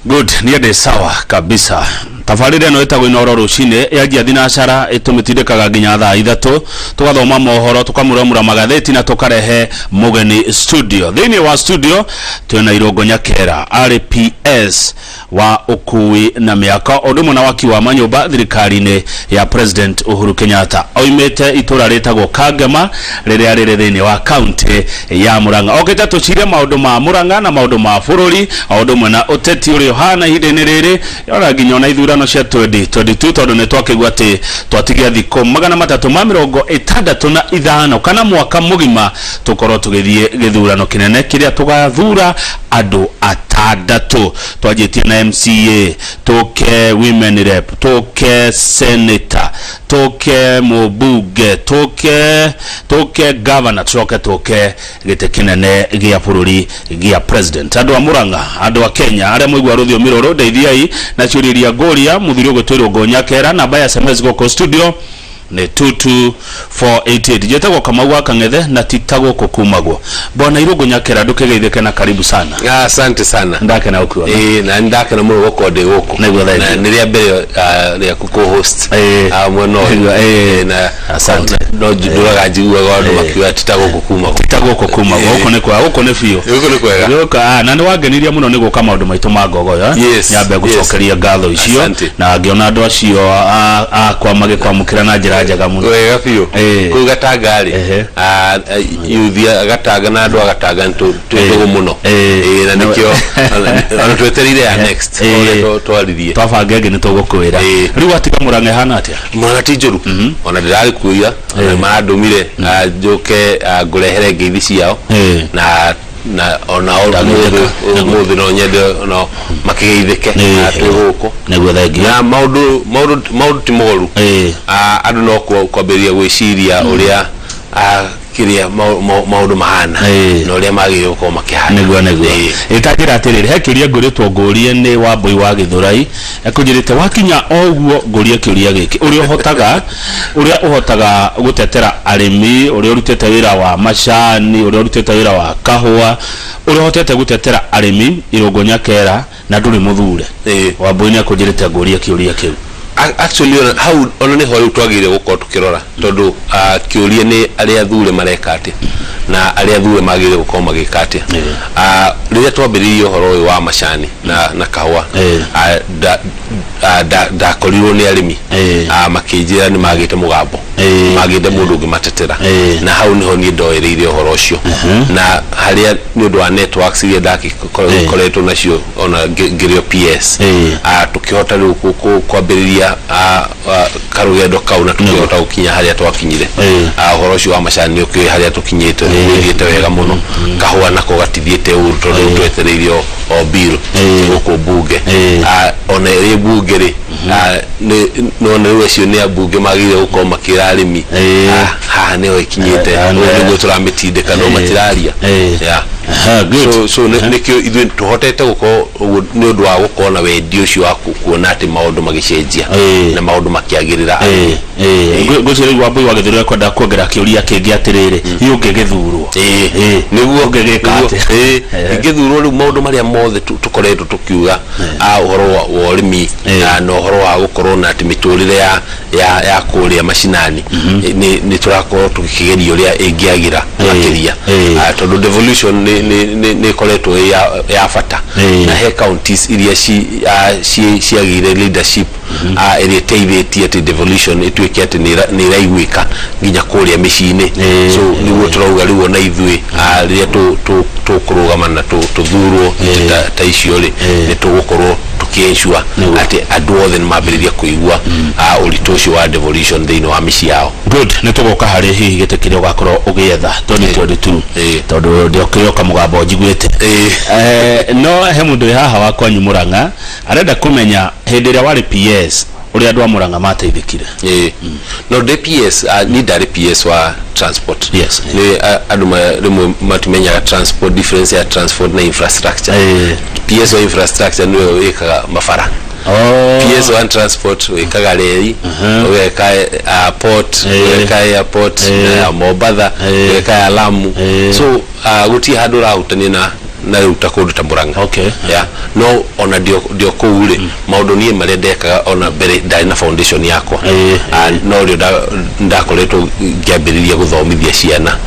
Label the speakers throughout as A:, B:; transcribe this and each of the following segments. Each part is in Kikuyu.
A: Good, niĩ ndĩ sawa kabisa. Tabarĩra ĩno ĩtagwo Inooro rũcinĩ yanjia thinacara ĩtũmĩtindĩkaga nginya thaa 3, tũgathoma mohoro, tũkamũramũra magathĩti na tũkarehe mũgeni studio. Thĩinĩ wa studio twĩna Irũngũ Nyakera arĩ PS wa ũkui na mĩako ũndũ ũmwe na waki wa manyũmba thirikari-inĩ ya President Uhuru Kenyatta. Oimĩte itũra rĩtagwo Kangema rĩrĩa rĩrĩ thĩinĩ wa kaunti ya Murang'a. Okĩte tũcire maũndũ ma Murang'a na maũndũ ma bũrũri o ũndũ ũmwe na ũteti ũrĩa ũhana ihinda-inĩ rĩrĩ, ona nginya ona ithurano cia 2022, tondũ nĩ twakĩigua atĩ twatigia thikũ 365 kana mwaka mũgima tũkorwo tũgĩthiĩ gĩthurano kĩnene kĩrĩa tũgathura andũ 6. Twanjĩtie na MCA, tũke women rep, tũke senator, tũke mũmbunge, tũke governor, tũcoke tũke gĩtĩ kĩnene gĩa bũrũri gĩa president. Andũ a Murang'a, andũ a Kenya arĩa mũigua rũthiomi rũrũ, ndeithiai na ciũria iria ngũria. Mũthuri ũgwĩtwo Irũngũ Nyakera, namba ya SMS gũkũ studio nĩ 22488. Njĩtagwo Kamau wa Kang'ethe na ti ta gũkũ kumagwo. Bwana Irũngũ Nyakera, ndũkĩgeithĩke na karibu sana.
B: Asante sana.
A: Ndakena gũkuona.
B: Ĩĩ, na ndakena mũno gũkorwo ndĩ gũkũ.
A: Nĩguo, thank
B: Na
A: you.
B: nĩ rĩa mbere rĩaku kũ-host mwena ũyũ.
A: Nĩguo, ĩĩ.
B: Na
A: Asante.
B: no ndũraga njiguaga andũ makiuga ti ta gũkũ kumagwo.
A: Ti ta gũkũ kumagwo. Gũkũ nĩ kwa, gũkũ nĩ biũ.
B: Gũkũ nĩ kwega.
A: Gũka, na nĩ wangenirie mũno nĩ gũka maũndũ maitũ ma ngogoyo.
B: Yes,
A: Nyambe
B: yes.
A: gũcokeria ngatho icio.
B: Asante.
A: Na ngĩona andũ acio akwa magĩkwamũkĩra na njĩra njega mũno.
B: Wega biũ. Kũu Gatanga rĩ, yuthi a Gatanga na andũ a Gatanga nĩ twĩ ndũgũ mũno. Ĩĩ, na nĩkĩo ona twetereire ya next ũrĩa twaririe.
A: Twabanga ĩngĩ nĩ tũgũkwĩra. Rĩu watiga Murang'a ĩhana atĩa?
B: Murang'a ti njũru. Ona ndĩrarĩ kuo ira, ona marandũmire njũke ngũrehere ngeithi ciao. Na ona
A: Ndagĩtheka.
B: ũmũthĩ no nyende no makĩgeithĩke twĩ gũkũ.
A: Nĩguo, thengiũ.
B: Na maũndũ ti moru. Andũ no kwambĩrĩria gwĩciria ũrĩa kĩrĩa maũndũ mahana na ũrĩa magĩrĩirwo gũkorwo makĩhana.
A: Nĩguo. Ĩtanjĩra atĩrĩrĩ, he kĩũria ngũrĩtwo ngũrie nĩ Wambũi wa Gĩthũrai, ekũnjĩrĩte wakinya o ũguo ngũrie kĩũria gĩkĩ: ũrĩa ũhotaga gũtetera arĩmi, ũrĩa ũrutĩte wĩra wa macani, ũrĩa ũrutĩte wĩra wa kahũa, ũrĩa ũhotete gũtetera arĩmi, Irũngũ Nyakera, na ndũrĩ mũthure. Wambũi nĩ akũnjĩrĩte ngũrie kĩũria kĩu.
B: Actually ona hau ona nĩho rĩu twagĩrĩire gũkorwo tũkĩrora, tondũ kĩũria nĩ arĩa athure mareka atĩa na arĩa athure magĩrĩire gũkorwo magĩka atĩa. Rĩrĩa twambĩrĩirie ũhoro ũyũ wa macani na kahũa, ndakorirwo nĩ arĩmi makĩnjĩra nĩ magĩte mũgambo, magĩte mũndũ ũngĩmatetera. Na hau nĩho niĩ ndoereire ũhoro ũcio, na harĩa nĩ ũndũ wa networks iria ndagĩkoretwo nacio ona ngĩrĩ o PS, tũkĩhota rĩu kwambĩrĩria karũgendo kau na tũkĩhota gũkinya harĩa twakinyire. Ũhoro ũcio wa macani nĩ ũkĩũĩ harĩa tũkinyĩte, ũthiĩte wega mũno. Kahũa nako gatithiĩte ũru, tondũ rĩu twetereire o bill gũkũ mbunge. Ona ĩrĩ mbunge rĩ, nĩwona rĩu acio nĩ ambunge magĩrĩire gũkorwo makĩra arĩmi, "Haha nĩho ĩkinyĩte, ũũ nĩguo tũramĩtindĩka," no matiraria. Yeah.
A: Aha, good.
B: So nĩkĩo ithuĩ tũhotete gũkorwo ũguo nĩ ũndũ wa gũkorwo na wendi ũcio wa kuona atĩ maũndũ magĩcenjia na maũndũ makĩagĩrĩra arĩmi.
A: Ngwĩciria rĩu Wambũi wa Gĩthũri ekwenda kuongerera kĩũria kĩngĩ atĩrĩrĩ, hihi ũngĩgĩthurwo?
B: Nĩguo.
A: Ũngĩgĩka
B: Nĩguo.
A: atĩa?
B: Ingĩthurwo rĩu, maũndũ marĩa mothe tũkoretwo tũkiuga, ũhoro wa ũrĩmi na ũhoro wa gũkorwo na atĩ mĩtũrĩre ya kũrĩa macinani nĩ tũrakorwo tũkĩgeria ũrĩa ĩngĩagĩra makĩria. Tondũ devolution nĩ ĩkoretwo ĩ ya bata na he counties iria ciagĩire leadership ĩrĩa ĩteithĩtie atĩ devolution ĩtuĩke atĩ nĩ ĩraiguĩka nginya kũrĩa mĩciĩ-inĩ. So nĩguo tũrauga rĩu ona ithuĩ rĩrĩa tũkũrũgama na tũthurwo itĩ ta icio rĩ, nĩ tũgũkorwo tũkĩ-ensure atĩ andũ othe nĩ mambĩrĩria kũigua ũritũ ũcio wa devolution thĩinĩ wa mĩciĩ yao.
A: Good, nĩ tũgoka harĩ hihi gĩtĩ kĩrĩa ũgakorwo ũgĩetha 2022, tondũ ndĩokĩrĩ o kamũgambo njiguĩte. No he mũndũ wĩ haha wa kwanyu Murang'a arenda kũmenya hĩndĩ ĩrĩa warĩ PS ũrĩa andũ a Murang'a mateithĩkire.
B: Ĩĩ, no ndĩ PS, niĩ ndarĩ PS wa transport. Nĩ andũ rĩmwe matimenyaga transport, difference ya transport na infrastructure. PS wa infrastructure nĩwe wĩkaga mabara. PS wa transport wĩkaga reri, ũgeka port, ũgeka airport ya Mombatha, ũgeka ya Lamu. So gũtirĩ handũ ũrahutania na Na rĩu ta kũndũ ta Murang'a. Yeah. No ona ndio kũu rĩ, maũndũ niĩ marĩa ndekaga ona mbere ndarĩ na foundation yakwa. No rĩo ndakoretwo ngĩambĩrĩria gũthomithia ciana,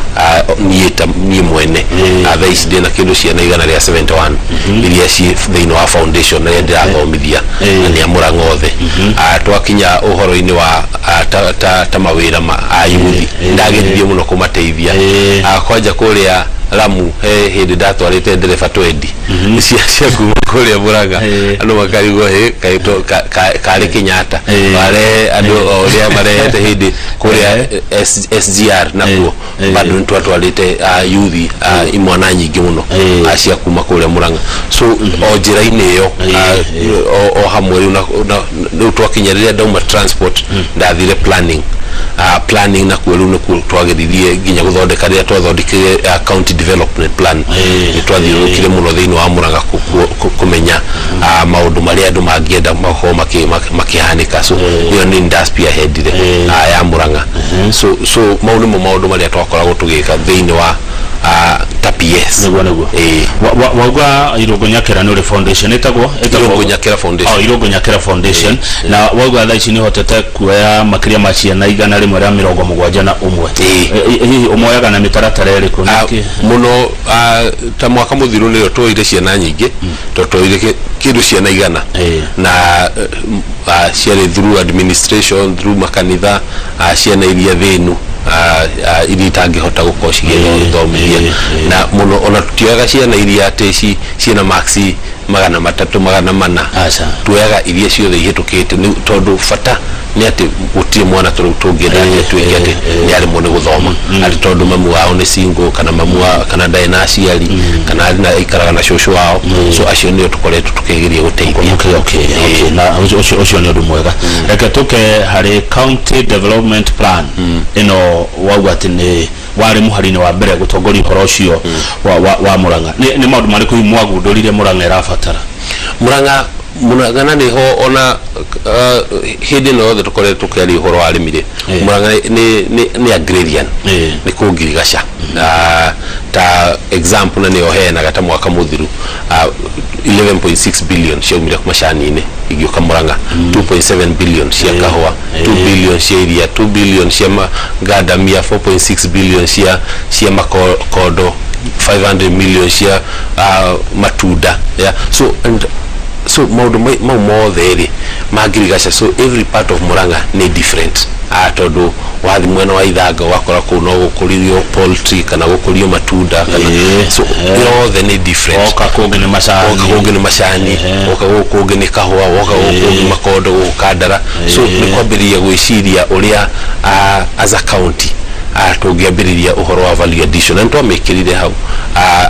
B: niĩ ta niĩ mwene. Thaa ici ndĩna kĩndũ ciana 171 iria ciĩ thĩinĩ wa foundation na ndĩrathomithia, na nĩ a Murang'a othe. Twakinya ũhoro-inĩ wa ta mawĩra ma ayuthi, ndageririe mũno kũmateithia. Kwanja kũrĩa Lamu he hĩndĩ ndatwarĩte ndereba twendi cia kuma kũrĩa Murang'a. Andũ makarigwo hĩ kaĩ karĩ Kenyatta warehe andũ o ũrĩa marehete hĩndĩ kũrĩa SGR nakuo. Bado nĩ twatwarĩte yuthi, imwana nyingĩ mũno cia kuma kũrĩa Murang'a. So o njĩra-inĩ ĩyo, o hamwe rĩu rĩu twakinya rĩrĩa ndauma transport, ndathire planning. Planning nakuo rĩu nĩkuo twageririe nginya gũthondeka rĩrĩa twathondekire county development plan. Nĩ twathiũrũrũkire mũno thĩinĩ wa Murang'a kũmenya maũndũ marĩa andũ mangĩenda makorwo makĩhanĩka. So ĩyo nĩ nda spearheadire ya Murang'a. So mau nĩmo maũndũ marĩa twakoragwo tũgĩka thĩinĩ wa ta PS.
A: Nĩguo. Wauga Irũngũ Nyakĩra nĩ ũrĩ foundation ĩtagwo
B: Irũngũ Nyakĩra Foundation.
A: Oh, Irũngũ Nyakĩra Foundation. Na wauga thaa ici nĩ ũhotete kuoya makĩria ma ciana 171. Hihi ũmoyaga na mĩtaratara ĩrĩkũ? Nĩkĩ?
B: Mũno, ta mwaka mũthiru nĩyo tuoire ciana nyingĩ, tondũ tuoire kĩndũ ciana 100 na ciarĩ through administration, through makanitha, ciana iria thĩnu, iria itangĩhota gũkorwo cigĩthomithia. Na mũno ona tutioyaga ciana iria atĩ ciĩna marks 300, 400.
A: Aca.
B: Tuoyaga iria ciothe ihĩtũkĩte, tondũ bata nĩ atĩ gũtirĩ mwana tũngĩenda atĩ atuĩke atĩ nĩ aremwo nĩ gũthoma atĩ tondũ mamu wao nĩ single, kana mamu wao kana ndarĩ na aciari, kana arĩ na aikaraga na cũcũ wao. So acio nĩo tũkoretwo tũkĩgeria gũteithia.
A: Okay. Na ũcio nĩ ũndũ mwega. Reke tũke harĩ county development plan ĩno. Wauga atĩ nĩ warĩ mũhari-inĩ wa mbere gũtongoria ũhoro ũcio wa Murang'a. Nĩ maũndũ marĩkũ hihi mwagundũrire Murang'a ĩrabatara?
B: Murang'a na nĩho ona hĩndĩ ĩno yothe tũkoretwo tũkĩaria ũhoro wa arĩmi rĩ, Murang'a nĩ agrarian, nĩ kũngirigaca. Ta example, na nĩyo heanaga, ta mwaka mũthiru 11.6 billion ciaumire macani-inĩ igĩũka Murang'a, 2.7 billion cia kahũa, 2 billion cia iria, 2 billion cia ngandamia, 4.6 billion cia makondo, 500 million cia matunda. Yeah. So and so maũndũ mau mothe rĩ mangirigaca. So every part of Murang'a nĩ different, tondũ wathi mwena wa ithanga ũgakora kũu no gũkũrio poultry kana gũkũrio matunda kana so yothe nĩ different.
A: Woka kũngĩ nĩ macani.
B: Woka kũngĩ nĩ macani, woka gũkũ kũngĩ nĩ kahũa, woka gũkũ kũngĩ makondo, gũkũ kandara. So nĩ kwambĩrĩria gwĩciria ũrĩa as a county tũngĩambĩrĩria ũhoro wa value addition, na nĩ twamĩkĩrire hau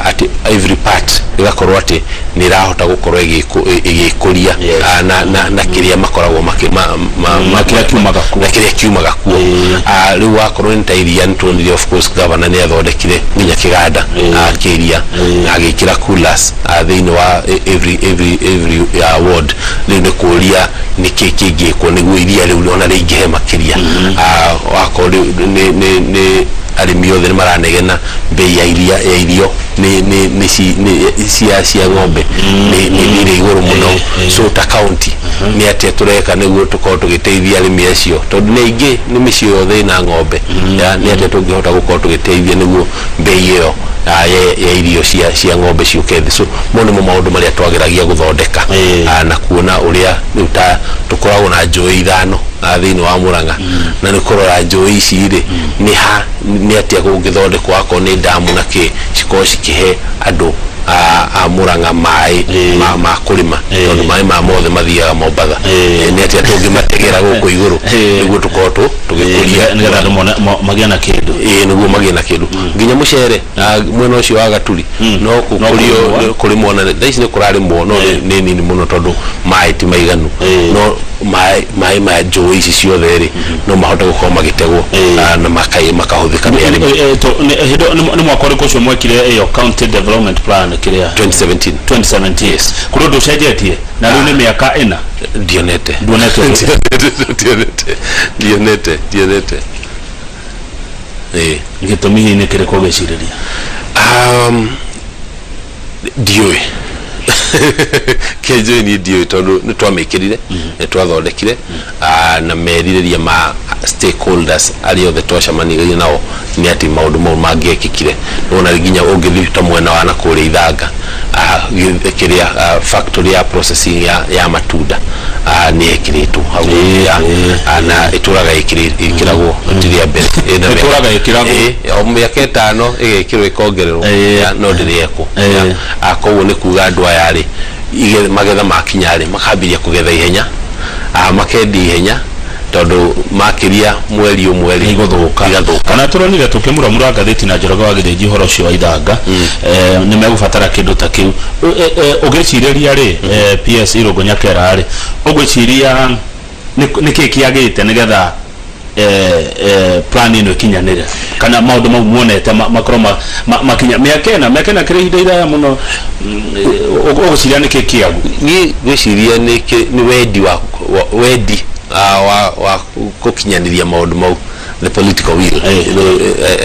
B: atĩ every part ĩgakorwo atĩ nĩ ĩrahota gũkorwo ĩgĩkũria na kĩrĩa makoragwo makĩ
A: Na kĩrĩa kiumaga kuo.
B: Na kĩrĩa kiumaga kuo. Rĩu wakorwo nĩ ta iria, nĩ tuonire of course governor nĩ athondekire nginya kĩganda kĩa iria na agĩkĩra coolers thĩinĩ wa every ward. Rĩu nĩ kũria nĩkĩ kĩngĩkwo nĩguo iria rĩu ona rĩingĩhe makĩria. Wakorwo rĩu nĩ arĩmi othe nĩ maranegena mbei ya iria, ya irio nĩ cia ng'ombe nĩ irĩ igũrũ mũno. So ta county nĩ atĩa tũreka nĩguo tũkorwo tũgĩteithia arĩmi acio, tondũ nĩ aingĩ, nĩ mĩciĩ yothe ĩna ng'ombe? Nĩ atĩa tũngĩhota gũkorwo tũgĩteithia nĩguo mbei ĩyo ya irio cia ng'ombe ciũke thĩ? So mau nĩmo maũndũ marĩa twageragia gũthondeka na kuona ũrĩa rĩu ta tũkoragwo na njũĩ 5 thĩinĩ wa Murang'a, na nĩ kũrora njũĩ ici rĩ, nĩ ha nĩ atĩa kũngĩthondekwo, akorwo nĩ ndamu na kĩ, cikorwo cikĩhe andũ a Murang'a maĩ ma kũrĩma, tondũ maĩ ma mothe mathiaga Mombatha. Nĩ atĩa tũngĩmategera gũkũ igũrũ nĩguo tũkorwo tũgĩkũria
A: nĩgetha andũ magĩe na kĩndũ?
B: Ĩĩ, nĩguo magĩe na kĩndũ. Nginya mũcere mwena ũcio wa Gaturi no gũkũrio, kũrĩmwo, na thaa ici nĩ kũrarĩmwo, no nĩ nini mũno tondũ maĩ ti maiganu. No maĩ ma njũĩ ici ciothe rĩ, no mahote gũkorwo magĩtegwo na makahũthĩka nĩ arĩmi.
A: Hĩndĩ nĩ mwaka ũrĩkũ ũcio mwekire ĩyo county development plan kĩrĩa?
B: 2017.
A: 2017. Kũrĩ ũndũ ũcenjetie na rĩu nĩ mĩaka 4?
B: Ndionete.
A: Ndionete ũndũ.
B: Ndionete, ndionete, ndionete, ĩĩ.
A: Gĩtũmi hihi nĩ kĩrĩkũ ũgĩcirĩria?
B: Ndiũĩ kĩnjũĩ, niĩ ndiũĩ, tondũ nĩ twamĩkĩrire, nĩ twathondekire, na merirĩria ma stakeholders arĩa othe twacemanirie nao nĩ atĩ maũndũ mau mangĩekĩkire. Nĩwona nginya ũngĩthiĩ ta mwena wa na kũrĩa Ithanga, kĩrĩa factory ya processing ya matunda nĩ ĩkĩrĩtwo hau na ĩtũraga ĩkĩragwo, ti rĩa mbere. Ĩna
A: Ĩtũraga ĩkĩragwo.
B: Ĩĩ, o mĩaka 5 ĩgekĩrwo, ĩkongererwo. Ya, no ndĩrĩ yekwo. Ya, koguo nĩ kuga andũ aya rĩ, magetha makinya rĩ, makambĩrĩria kũgetha ihenya, makendia ihenya, tondũ makĩria mweri 1 rĩ,
A: igũthũka.
B: Igathũka.
A: Ona tũronire tũkĩmuramura ngathĩti na Njoroge wa Gĩthĩnji ũhoro ũcio wa Ithanga, nĩ megũbatara kĩndũ ta kĩu. Ũgĩcirĩria rĩ, PS Irũngũ Nyakera rĩ, ũgwĩciria nĩ kĩĩ kĩagĩte nĩgetha plan ĩno ĩkinyanĩre, kana maũndũ mau muonete makorwo makinya mĩaka 4, mĩaka 4 kĩrĩ ihinda iraya mũno? Ũgwĩciria nĩ kĩĩ kĩagu?
B: Niĩ ngwĩciria nĩ wendi wa wendi wa gũkinyanĩria maũndũ mau, the political will.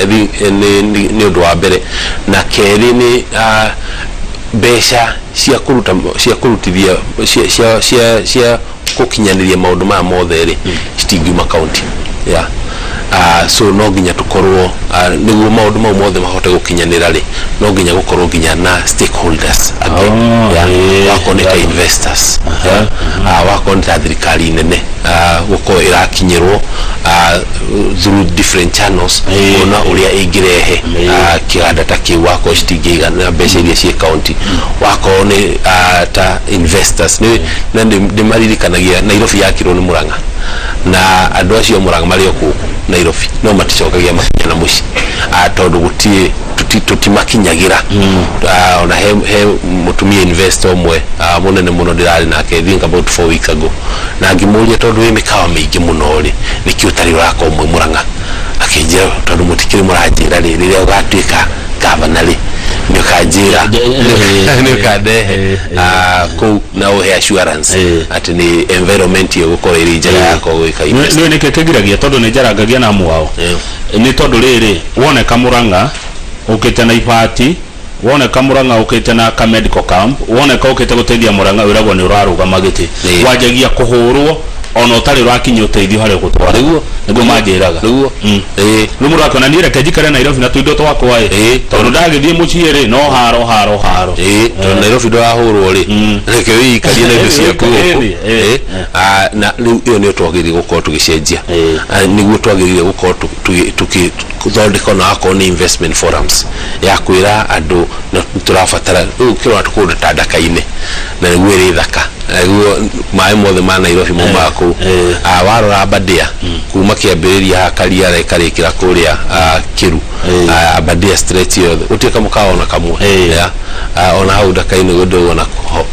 B: I think, nĩ ũndũ wa mbere, na kerĩ nĩ mbeca cia kũruta, cia kũrutithia, cia gũkinyanĩria maũndũ maya mothe rĩ, citingiuma county yeah. So no nginya tũkorwo, nĩguo maũndũ mau mothe mahote gũkinyanĩra rĩ, no nginya gũkorwo nginya na stakeholders angĩ. Yeah. Wakorwo nĩ ta investors, yeah. Wakorwo nĩ ta thirikari nene, gũkorwo ĩrakinyĩrwo through different channels, kuona ũrĩa ĩngĩrehe kĩganda ta kĩu, wakorwo citingĩigana mbeca iria ciĩ county, wakorwo nĩ ta investors nĩ na ndĩmaririkanagia Nairobi yakirwo nĩ Murang'a, na andũ acio a Murang'a marĩ o kũu Nairobi, no maticokagia makinya na mũciĩ, tondũ gũtirĩ tũtimakinyagĩra. Ona he mũtumia investor ũmwe mũnene mũno ndĩrarĩ nake, I think about 4 weeks ago, na ngĩmũria, tondũ wĩ mĩkawa mĩingĩ mũno rĩ, nĩkĩ ũtarĩ ũraka ũmwe Murang'a? Akĩnjĩra, tondũ mũtikĩrĩ mũranjĩra rĩ, rĩrĩa ũgatuĩka gavana rĩ, nĩ ũkanjĩra, nĩ ũkandehe kũu na ũhe assurance atĩ nĩ environment ĩyo gũkorwo ĩrĩ njega ya gwĩka investment.
A: Nĩ nĩkĩ kĩgiragia? Tondũ nĩ njarangagia na mwao, nĩ tondũ rĩrĩ, woneka Murang'a ũkĩte na ibati, woneka Murang'a ũkĩte na ka medical camp, woneka ũkĩte gũteithia Murang'a, wĩragwo nĩ ũrarũgama gĩtĩ. Wanjagia kũhũrwo ona ũtarĩ ũrakinyia ũteithio harĩa ũgũtwara. Nĩguo manjĩraga. Rĩu mũndũ akĩona, niĩ reke njikare Nairobi na tũindo twakwa ĩ, tondũ ndagĩthiĩ mũciĩ rĩ, no haro haro haro.
B: Ĩĩ, tondũ Nairobi ndũrahũrwo rĩ, reke wĩikarie na indo ciaku gũkũ. Na rĩu ĩyo nĩyo twagĩrĩire gũkorwo tũgĩcenjia. Nĩguo twagĩrĩire gũkorwo tũgĩthondeka ona wakorwo nĩ investment forums ya kwĩra andũ na tũrabatara rĩu kĩrora kũndũ ta Ndaka-inĩ, na nĩguo ĩrĩ thaka, na nĩguo maĩ mothe ma Nairobi maumaga kũu. Warora Aberdare kuma kĩambĩrĩria haha Kariara ĩkarĩkĩra kũrĩa Kĩru. Aberdare stretch yothe gũtirĩ kamũkawa ona kamwe. Yeah. Ona hau Ndaka-inĩ ndũgona ho.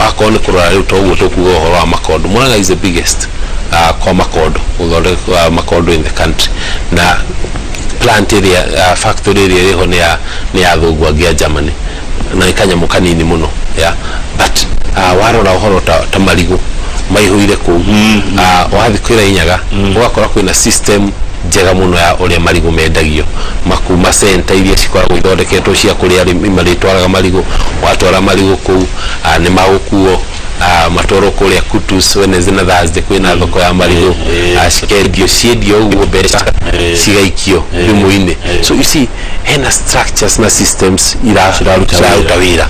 B: Wakorwo nĩ kũrora rĩu toguo tũkuga ũhoro wa makondo, Murang'a is the biggest kwa makondo, gũthondeka makondo in the country, na plant ĩrĩa, factory ĩrĩa ĩrĩho nĩ ya athũngũ angĩ a Germany, na nĩ kanyamũ kanini mũno, yeah. But warora ũhoro ta marigũ maihũire kũu, wathiĩ kwĩra Inyaga ũgakora kwĩna system njega mũno ya ũrĩa marigũ mendagio makuma center iria cikoragwo ithondeketwo cia kũrĩa arĩmi marĩtwaraga marigũ. Watwara marigũ kũu, nĩ magũkuo, matwarwo kũrĩa Kutus. Wednesday na Thursday kwĩna thoko ya marigũ, cikendio, ciendio ũguo mbeca cigaikio thimũ-inĩ. So you see, hena structures na systems
A: Ciraruta
B: ciraruta wĩra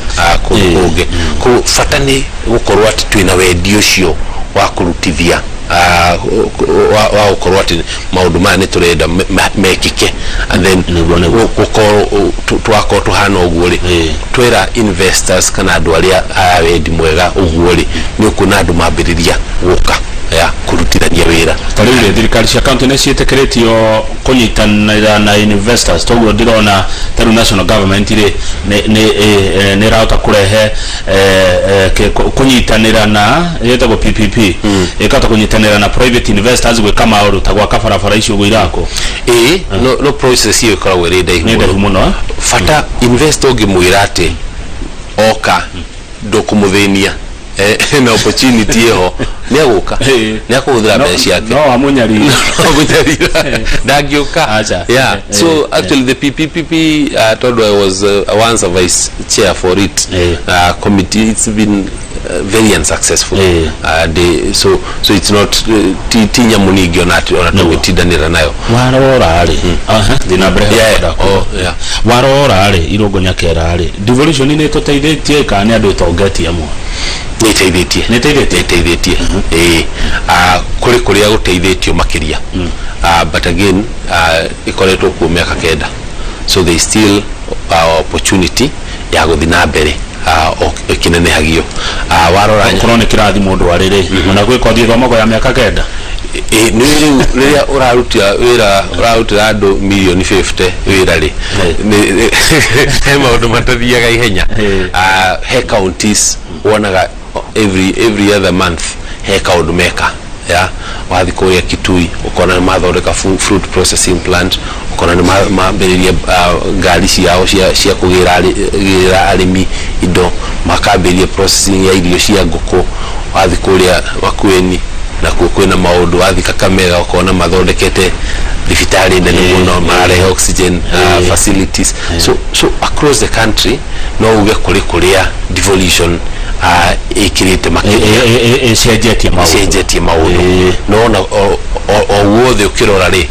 B: kũndũ kũngĩ. Koguo bata nĩ gũkorwo atĩ twĩna wendi ũcio wa kũrutithia, wa gũkorwo atĩ maũndũ maya nĩ tũrenda mekĩke, and then
A: Nĩguo.
B: gũkorwo twakorwo tũhana ũguo rĩ, twĩra investors kana andũ arĩa a wendi mwega ũguo rĩ, nĩ ũkuona andũ mambĩrĩria gũka ya kũrutithania wĩra.
A: Ta rĩu rĩ, thirikari cia kaunti nĩ ciĩtĩkĩrĩtio kũnyitanĩra na investors? Toguo ndĩrona ta rĩu national government rĩ, nĩ ĩrahota kũrehe kũnyitanĩra na ĩtagwo PPP, ĩkahota kũnyitanĩra na private investors gwĩka maũndũ ta gwaka barabara icio ũguo irakwo.
B: Ĩĩ, no process ĩyo ĩkoragwo ĩrĩ ndaihu.
A: Nĩ ndaihu mũno, eh?
B: Bata investor ũngĩmwĩra atĩ oka ndũkũmũthĩnia. Hena opportunity ĩho, nĩ agũka, nĩ akũhũthĩra mbeca ciake.
A: No amũnyarira.
B: Kũnyarira ndangĩũka.
A: Acha.
B: Yeah. So actually the PPPP, tondũ I was once a vice chair for it, committee, it's been very unsuccessful. So it's not ti nyamũ ningĩ ona atĩ ona tũgĩtindanĩra nayo.
A: Warora rĩ, aha, thiĩ na mbere.
B: Yeah. Oh, yeah.
A: Warora rĩ, Irũngũ Nyakera rĩ, devolution nĩ ĩtũteithĩtie kana nĩ andũ ĩtongetie amwe?
B: Nĩ ĩteithĩtie.
A: Nĩ ĩteithĩtie?
B: Nĩ ĩteithĩtie, ĩĩ. Kũrĩ kũrĩa gũteithĩtio makĩria. But again, ĩkoretwo kuo mĩaka 9, so there is still opportunity ya gũthiĩ na mbere o ĩkĩnenehagio. Warora
A: Korwo nĩ kĩrathi mũndũ arĩ rĩ, ona gwĩka ũthiĩ thomago ya mĩaka 9.
B: Ĩ, nĩ rĩu rĩrĩa ũraruta wĩra, ũrarutĩra andũ mirioni 50 wĩra rĩ, he maũndũ matathiaga ihenya. He counties wonaga every other month he kaũndũ meka ya wathiĩ kũrĩa Kitui, ũkona nĩ mathondeka fruit processing plant, ũkona nĩ mambĩrĩria ngari ciao cia kũgĩra gĩra arĩmi indo, makambĩrĩria processing ya irio cia ngũkũ. Wathiĩ kũrĩa Makueni nakuo kwĩna maũndũ. Wathiĩ Kakamega ũkona mathondekete thibitarĩ nene mũno, mararehe oxygen facilities. So across the country no uge kũrĩ kũrĩa devolution ĩkĩrĩte makĩria.
A: Ĩcenjetie maũndũ.
B: Cenjetie maũndũ. No ona o guothe ũkĩrora rĩ,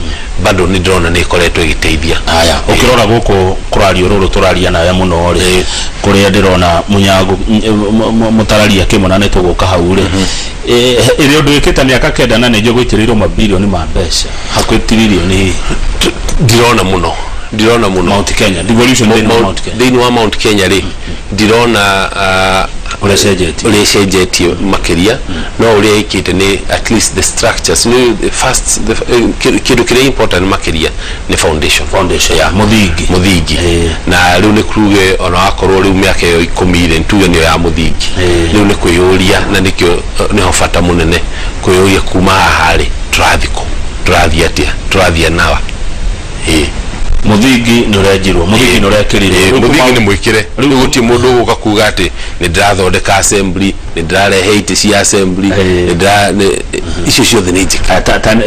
B: bado nĩ ndĩrona nĩ ĩkoretwo ĩgĩteithia.
A: Aya, ũkĩrora gũkũ kũrario rũrũ tũraria nawe mũno rĩ, kũrĩa ndĩrona mũnyango mũtararia kĩmwe na nĩ tũgũka hau rĩ, ĩrĩ ũndũ wĩkĩte mĩaka 9 na nĩ njũ gũitĩrĩirwo mabirioni ma mbeca, hakuhĩ tiririoni hihi?
B: Ndirona mũno, ndirona mũno.
A: Mount Kenya, devolution thĩinĩ wa Mount Kenya.
B: Thĩinĩ wa Mount Kenya rĩ, ndirona
A: ũrĩa cenjetie.
B: Ũrĩa ĩcenjetie makĩria, no ũrĩa ĩkĩte nĩ at least the structures, nĩ the first the, kĩndũ kĩrĩa important makĩria nĩ foundation.
A: Foundation.
B: Yeah.
A: Mũthingi.
B: Mũthingi. Na rĩu nĩ kuge ona wakorwo rĩu mĩaka ĩyo 10 rĩ, tuge nĩyo ya mũthingi. Rĩu nĩ kwĩyũria, na nĩkĩo nĩho bata mũnene kwĩyũria, kuma haha rĩ, tũrathiĩ kũ, tũrathiĩ atĩa, tũrathiĩ nawa, ĩĩ.
A: Mũthingi nĩ ũrenjirwo, mũthingi nĩ ũrekĩrirwo.
B: Ĩĩ,
A: Rĩu
B: mũthingi nĩ mwĩkĩre.
A: Rĩu
B: rĩu gũtirĩ mũndũ ũgũka kuga atĩ nĩ ndĩrathondeka assembly, nĩ ndĩrarehe itĩ cia assembly, nĩ ndĩra icio ciothe nĩ njĩke.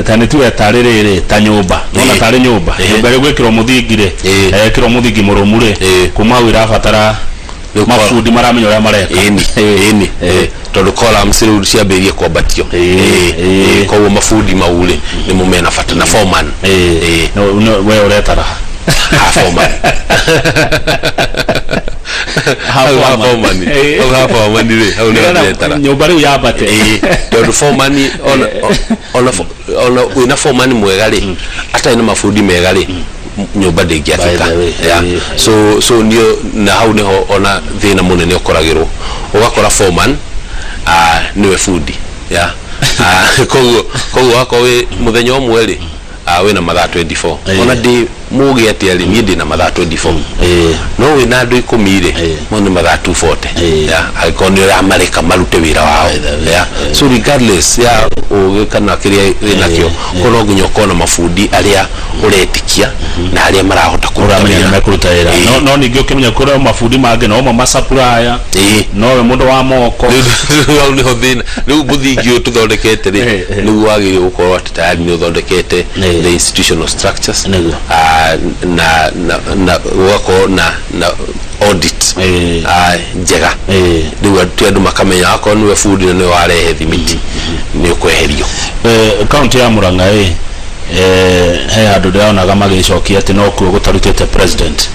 A: Ta nĩ tuge tarĩ rĩrĩ, ta nyũmba nona, tarĩ nyũmba, nyũmba ĩrĩa gwĩkĩrwo mũthingi rĩ, ĩkĩrwo mũthingi mũrũmu rĩ, kuma hau irabatara
B: Rĩu
A: mabundi maramenya ũrĩa mareka.
B: Ĩni, ĩni, tondũ columns rĩu ciambĩrĩrie kwambatio. Koguo mabundi mau rĩ, nĩmo mena bata na foreman.
A: We ũretara
B: Ha foreman. Hau ha foreman. Hau ha foreman rĩ, hau nĩho ndĩretara.
A: Nyũmba rĩu yambate.
B: Ĩĩ, tondũ foreman ona wĩna foreman mwega rĩ, atarĩ na mabundi mega rĩ, nyũmba ndĩngĩakĩka.
A: By the way,
B: So nio na hau niho ona thĩna mũnene ũkoragĩrwo, ũgakora foreman nĩwe bundi ya koguo wakorwo wĩ mũthenya ũmwe rĩ, wĩna mathaa 24. Ona ndĩ mũgĩ atĩa rĩ, niĩ ndĩ na mathaa 24, no wĩna andũ 10 rĩ, mau nĩ mathaa 240, ya angĩkorwo nĩ ũramareka marute wĩra wao.
A: By the way,
B: Ya, so regardless ya ũgĩ kana kĩrĩa wĩnakĩo, ko no nginya ũkorwo na mabundi arĩa ũretĩkia na arĩa marahota kũruta
A: ũramenya nĩ
B: wĩra.
A: mekũruta wĩra. No ningĩ ũkĩmenya kũrĩ mabundi mangĩ no mo masapuraya, nowe mũndũ wa moko.
B: Rĩu hau nĩho thĩna. Rĩu mũthingi ũyũ tũthondekete rĩ, nĩguo wagĩrĩire gũkorwo atĩ tayari nĩ ũthondekete the institutional structures, na gũgakorwo na audit njega. Rĩu ti andũ makamenya akorwo nĩwe bundi na nĩwe warehe thimiti, nĩ ũkweherio.
A: Kaunti ya Murang'a ĩ, he handũ ndĩronaga magĩcokia atĩ no kuo gũtarutĩte president.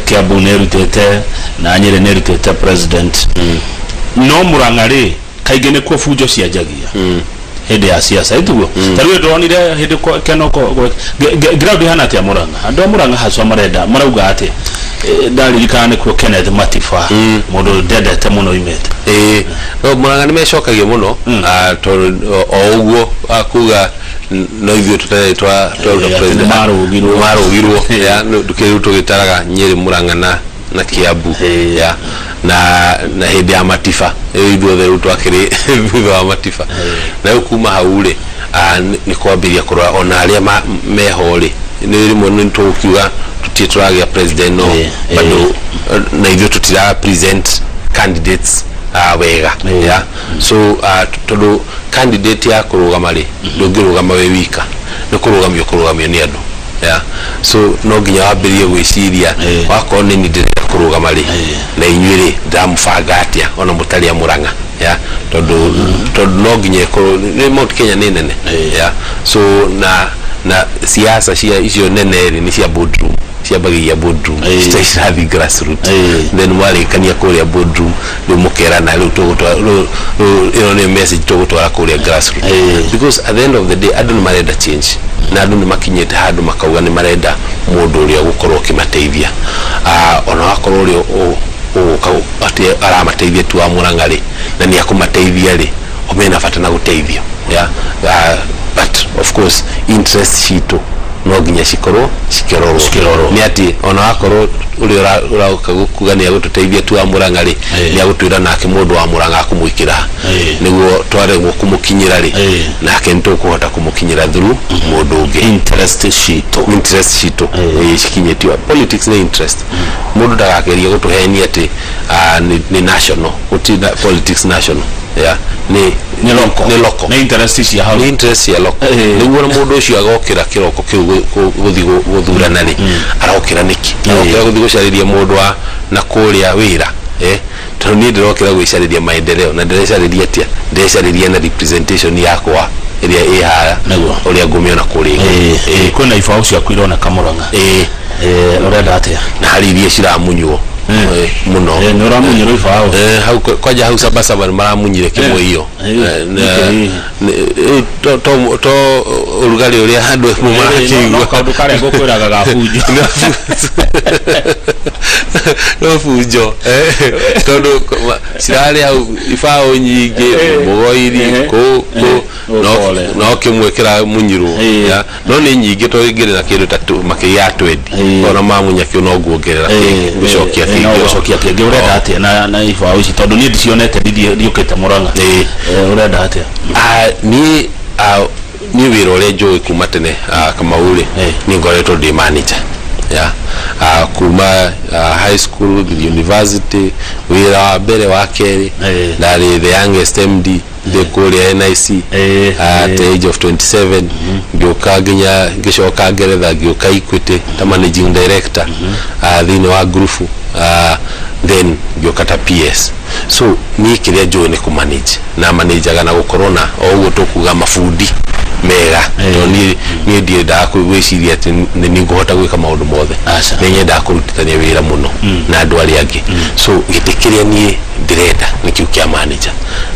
A: Kiambu nĩ ĩrutĩte na Nyĩrĩ nĩ ĩrutĩte president, no Murang'a rĩ, kaingĩ nĩkuo bunjo cianjagia hĩndĩ ya siasa, ĩtiguo? Ta rĩu ndĩronire hĩndĩ Kenoko ground ihana atĩa Murang'a, andũ a Murang'a hacwa marenda marauga atĩa? Ndaririkana nĩkuo Kenneth Matiba, mũndũ ndendete mũno, imĩte.
B: Ĩĩ, no Murang'a nĩ mecokagia mũno, tondũ o ũguo kuga no ithuĩ tũtarĩ twaruta
A: Atĩ
B: president.
A: nĩmarũgirwo.
B: Marũgirwo ya rĩu tũgĩtaraga Nyĩrĩ, Murang'a na Kiambu. Ya na hĩndĩ ya Matiba, rĩu ithuothe rĩu twakĩrĩ thutha wa Matiba, na rĩu kuma hau rĩ, nĩ kwambĩrĩria kũrora ona arĩa meho rĩ, nĩ rĩmwe nĩ tũkiuga tũtirĩ tũragĩa president, no bado na ithuĩ tũtira present candidates Wega. Yeah. So tondũ candidate ya kũrũgama rĩ, ndũngĩrũgama wĩ wika, nĩ kũrũgamio kũrũgamio nĩ andũ. Yeah. So no nginya wambĩrĩrie gwĩciria, wakorwo nĩ niĩ ndĩrenda kũrũgama rĩ, na inyuĩ rĩ, ndĩramũbanga atĩa ona mũtarĩ a Mũrang'a? Yeah. Tondũ no nginya ĩkorwo nĩ Mount Kenya nĩ nene. Yeah. So na siasa cia icio nene rĩ, nĩ cia boardroom, ciambagĩria boardroom, cirathiĩ grassroots. Then mwarĩkania kũrĩa boardroom, rĩu mũkerana rĩu tũgũtwara rĩu ĩno nĩ message tũgũtwara kũrĩa grassroots, because at the end of the day andũ nĩ marenda change, na andũ nĩ makinyĩte handũ makauga nĩ marenda mũndũ ũrĩa ũgũkorwo ũkĩmateithia. Ona wakorwo ũrĩa ũgũka atĩ aramateithia tu wa Mũrang'a rĩ, na nĩ akũmateithia rĩ, o mena bata na gũteithio. Yeah? But of course interest citũ no nginya cikorwo cikĩrorwo.
A: Cikĩrorwo.
B: Nĩ atĩ ona wakorwo ũrĩa ũroka kuga nĩ agũtũteithia tu wa Mũrang'a rĩ, nĩ agũtwĩra nake mũndũ wa Mũrang'a akũmwĩkĩra nĩguo twaremwo kũmũkinyĩra rĩ, nake nĩ tũkũhota kũmũkinyĩra through mũndũ ũngĩ.
A: Interest citũ.
B: Interest citũ cikinyĩtio. Politics nĩ interest. Mũndũ ndagagerie gũtũhenia atĩ nĩ national. Gũtirĩ na politics national. Yeah. Nĩ
A: Nĩ local.
B: Nĩ local.
A: Nĩ interest cia hau.
B: Nĩ interest cia local. Nĩguo na mũndũ ũcio agokĩra kĩroko kĩu gũthiĩ gũthurana rĩ, arokĩra nĩkĩ? Arokĩra gũthiĩ gũcarĩria mũndũ wa na kũrĩa wĩra, eh? Tondũ niĩ ndĩrokĩra gwĩcarĩria maendeleo, na ndĩrecarĩria atĩa? Ndĩrecarĩria na representation yakwa ĩrĩa ĩ haha, ũrĩa ngũmĩona kũrĩa igũrũ.
A: Kwĩna ibaũ ciaku ironeka Mũrang'a. Ũrenda atĩa?
B: Na harĩ iria ciramunywo mũno.
A: Nĩ ũramunyĩrwo ibaũ?
B: Hau kwanja hau Sabasaba nĩ maramunyire kĩmwe iyo.
A: Nĩkĩ?
B: To ũrugarĩ ũrĩa andũ
A: No
B: marakĩigua.
A: Kaũndũ karĩa ngũkwĩraga ga bunjo.
B: No bunjo, tondũ cirarĩ hau ibaũ nyingĩ mũgoiri kũ kũ no
A: Ũkore.
B: No kĩmwe kĩramunyirwo. Ya, no nĩ nyingĩ tondũ ingĩrĩ na kĩndũ ta makĩria ya 20, ona mamunya kĩu no nguongerera kĩngĩ, gũcokia
A: No
B: kĩngĩ.
A: gũcokia kĩngĩ. Ũrenda atĩa na ibaũ ici? Tondũ niĩ ndicionete, ndiũkĩte Mũrang'a. Ũrenda atĩa?
B: Niĩ niĩ wĩra ũrĩa njũĩ kuma tene, Kamau rĩ, niĩ ngoretwo ndĩ manager ya kuma high school nginya university. Wĩra wa mbere wa kerĩ, ndarĩ the youngest MD ndĩ kũrĩa NIC at the age of 27. Ngĩũka nginya ngĩcoka Ngeretha, ngĩũka Equity ta managing director thĩinĩ wa group, then ngĩũka ta PS. So niĩ kĩrĩa njũĩ nĩ kũmanage, na manajaga na gũkorwo na o ũguo tũkuga mabundi mega, tondũ niĩ ndiendaga gwĩciria atĩ nĩ niĩ ngũhota gwĩka maũndũ mothe.
A: Aca.
B: Nĩ nyendaga kũrutithania wĩra mũno na andũ arĩa angĩ. So gĩtĩ kĩrĩa niĩ ndĩrenda nĩ kĩu kĩa manager,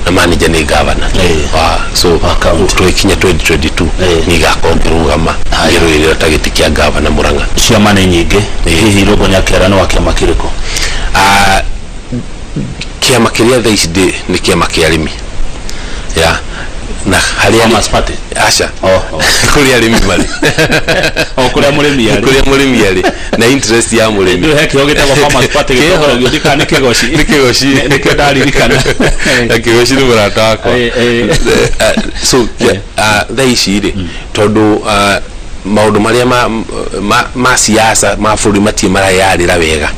B: na manager nĩ governor wa so
A: Wa county.
B: Tũgĩkinya 2022, niĩ ngakorwo ngĩrũgama ngĩrũĩrĩra ta gĩtĩ kĩa governor Mũrang'a.
A: Ciama nĩ nyingĩ. Hihi Irũngũ Nyakĩara nĩ wa kĩama kĩrĩkũ?
B: Kĩama kĩrĩa thaa ici ndĩ nĩ kĩama kĩa arĩmi ya na harĩa
A: Farmers Party?
B: Aca.
A: Oh.
B: Kũrĩa arĩmi marĩ.
A: O kũrĩa mũrĩmi arĩ.
B: Kũrĩa mũrĩmi arĩ na interest ya mũrĩmi.
A: Ndũ he kĩo gĩtagwo Farmers Party gĩtongoragio ndikana nĩ Kĩgoci.
B: Nĩ Kĩgoci.
A: Nĩkĩo ndaririkana.
B: Na Kĩgoci nĩ mũrata wakwa. So thaa ici rĩ, tondũ maũndũ marĩa ma siasa ma bũrũri matirĩ marayarĩra wega,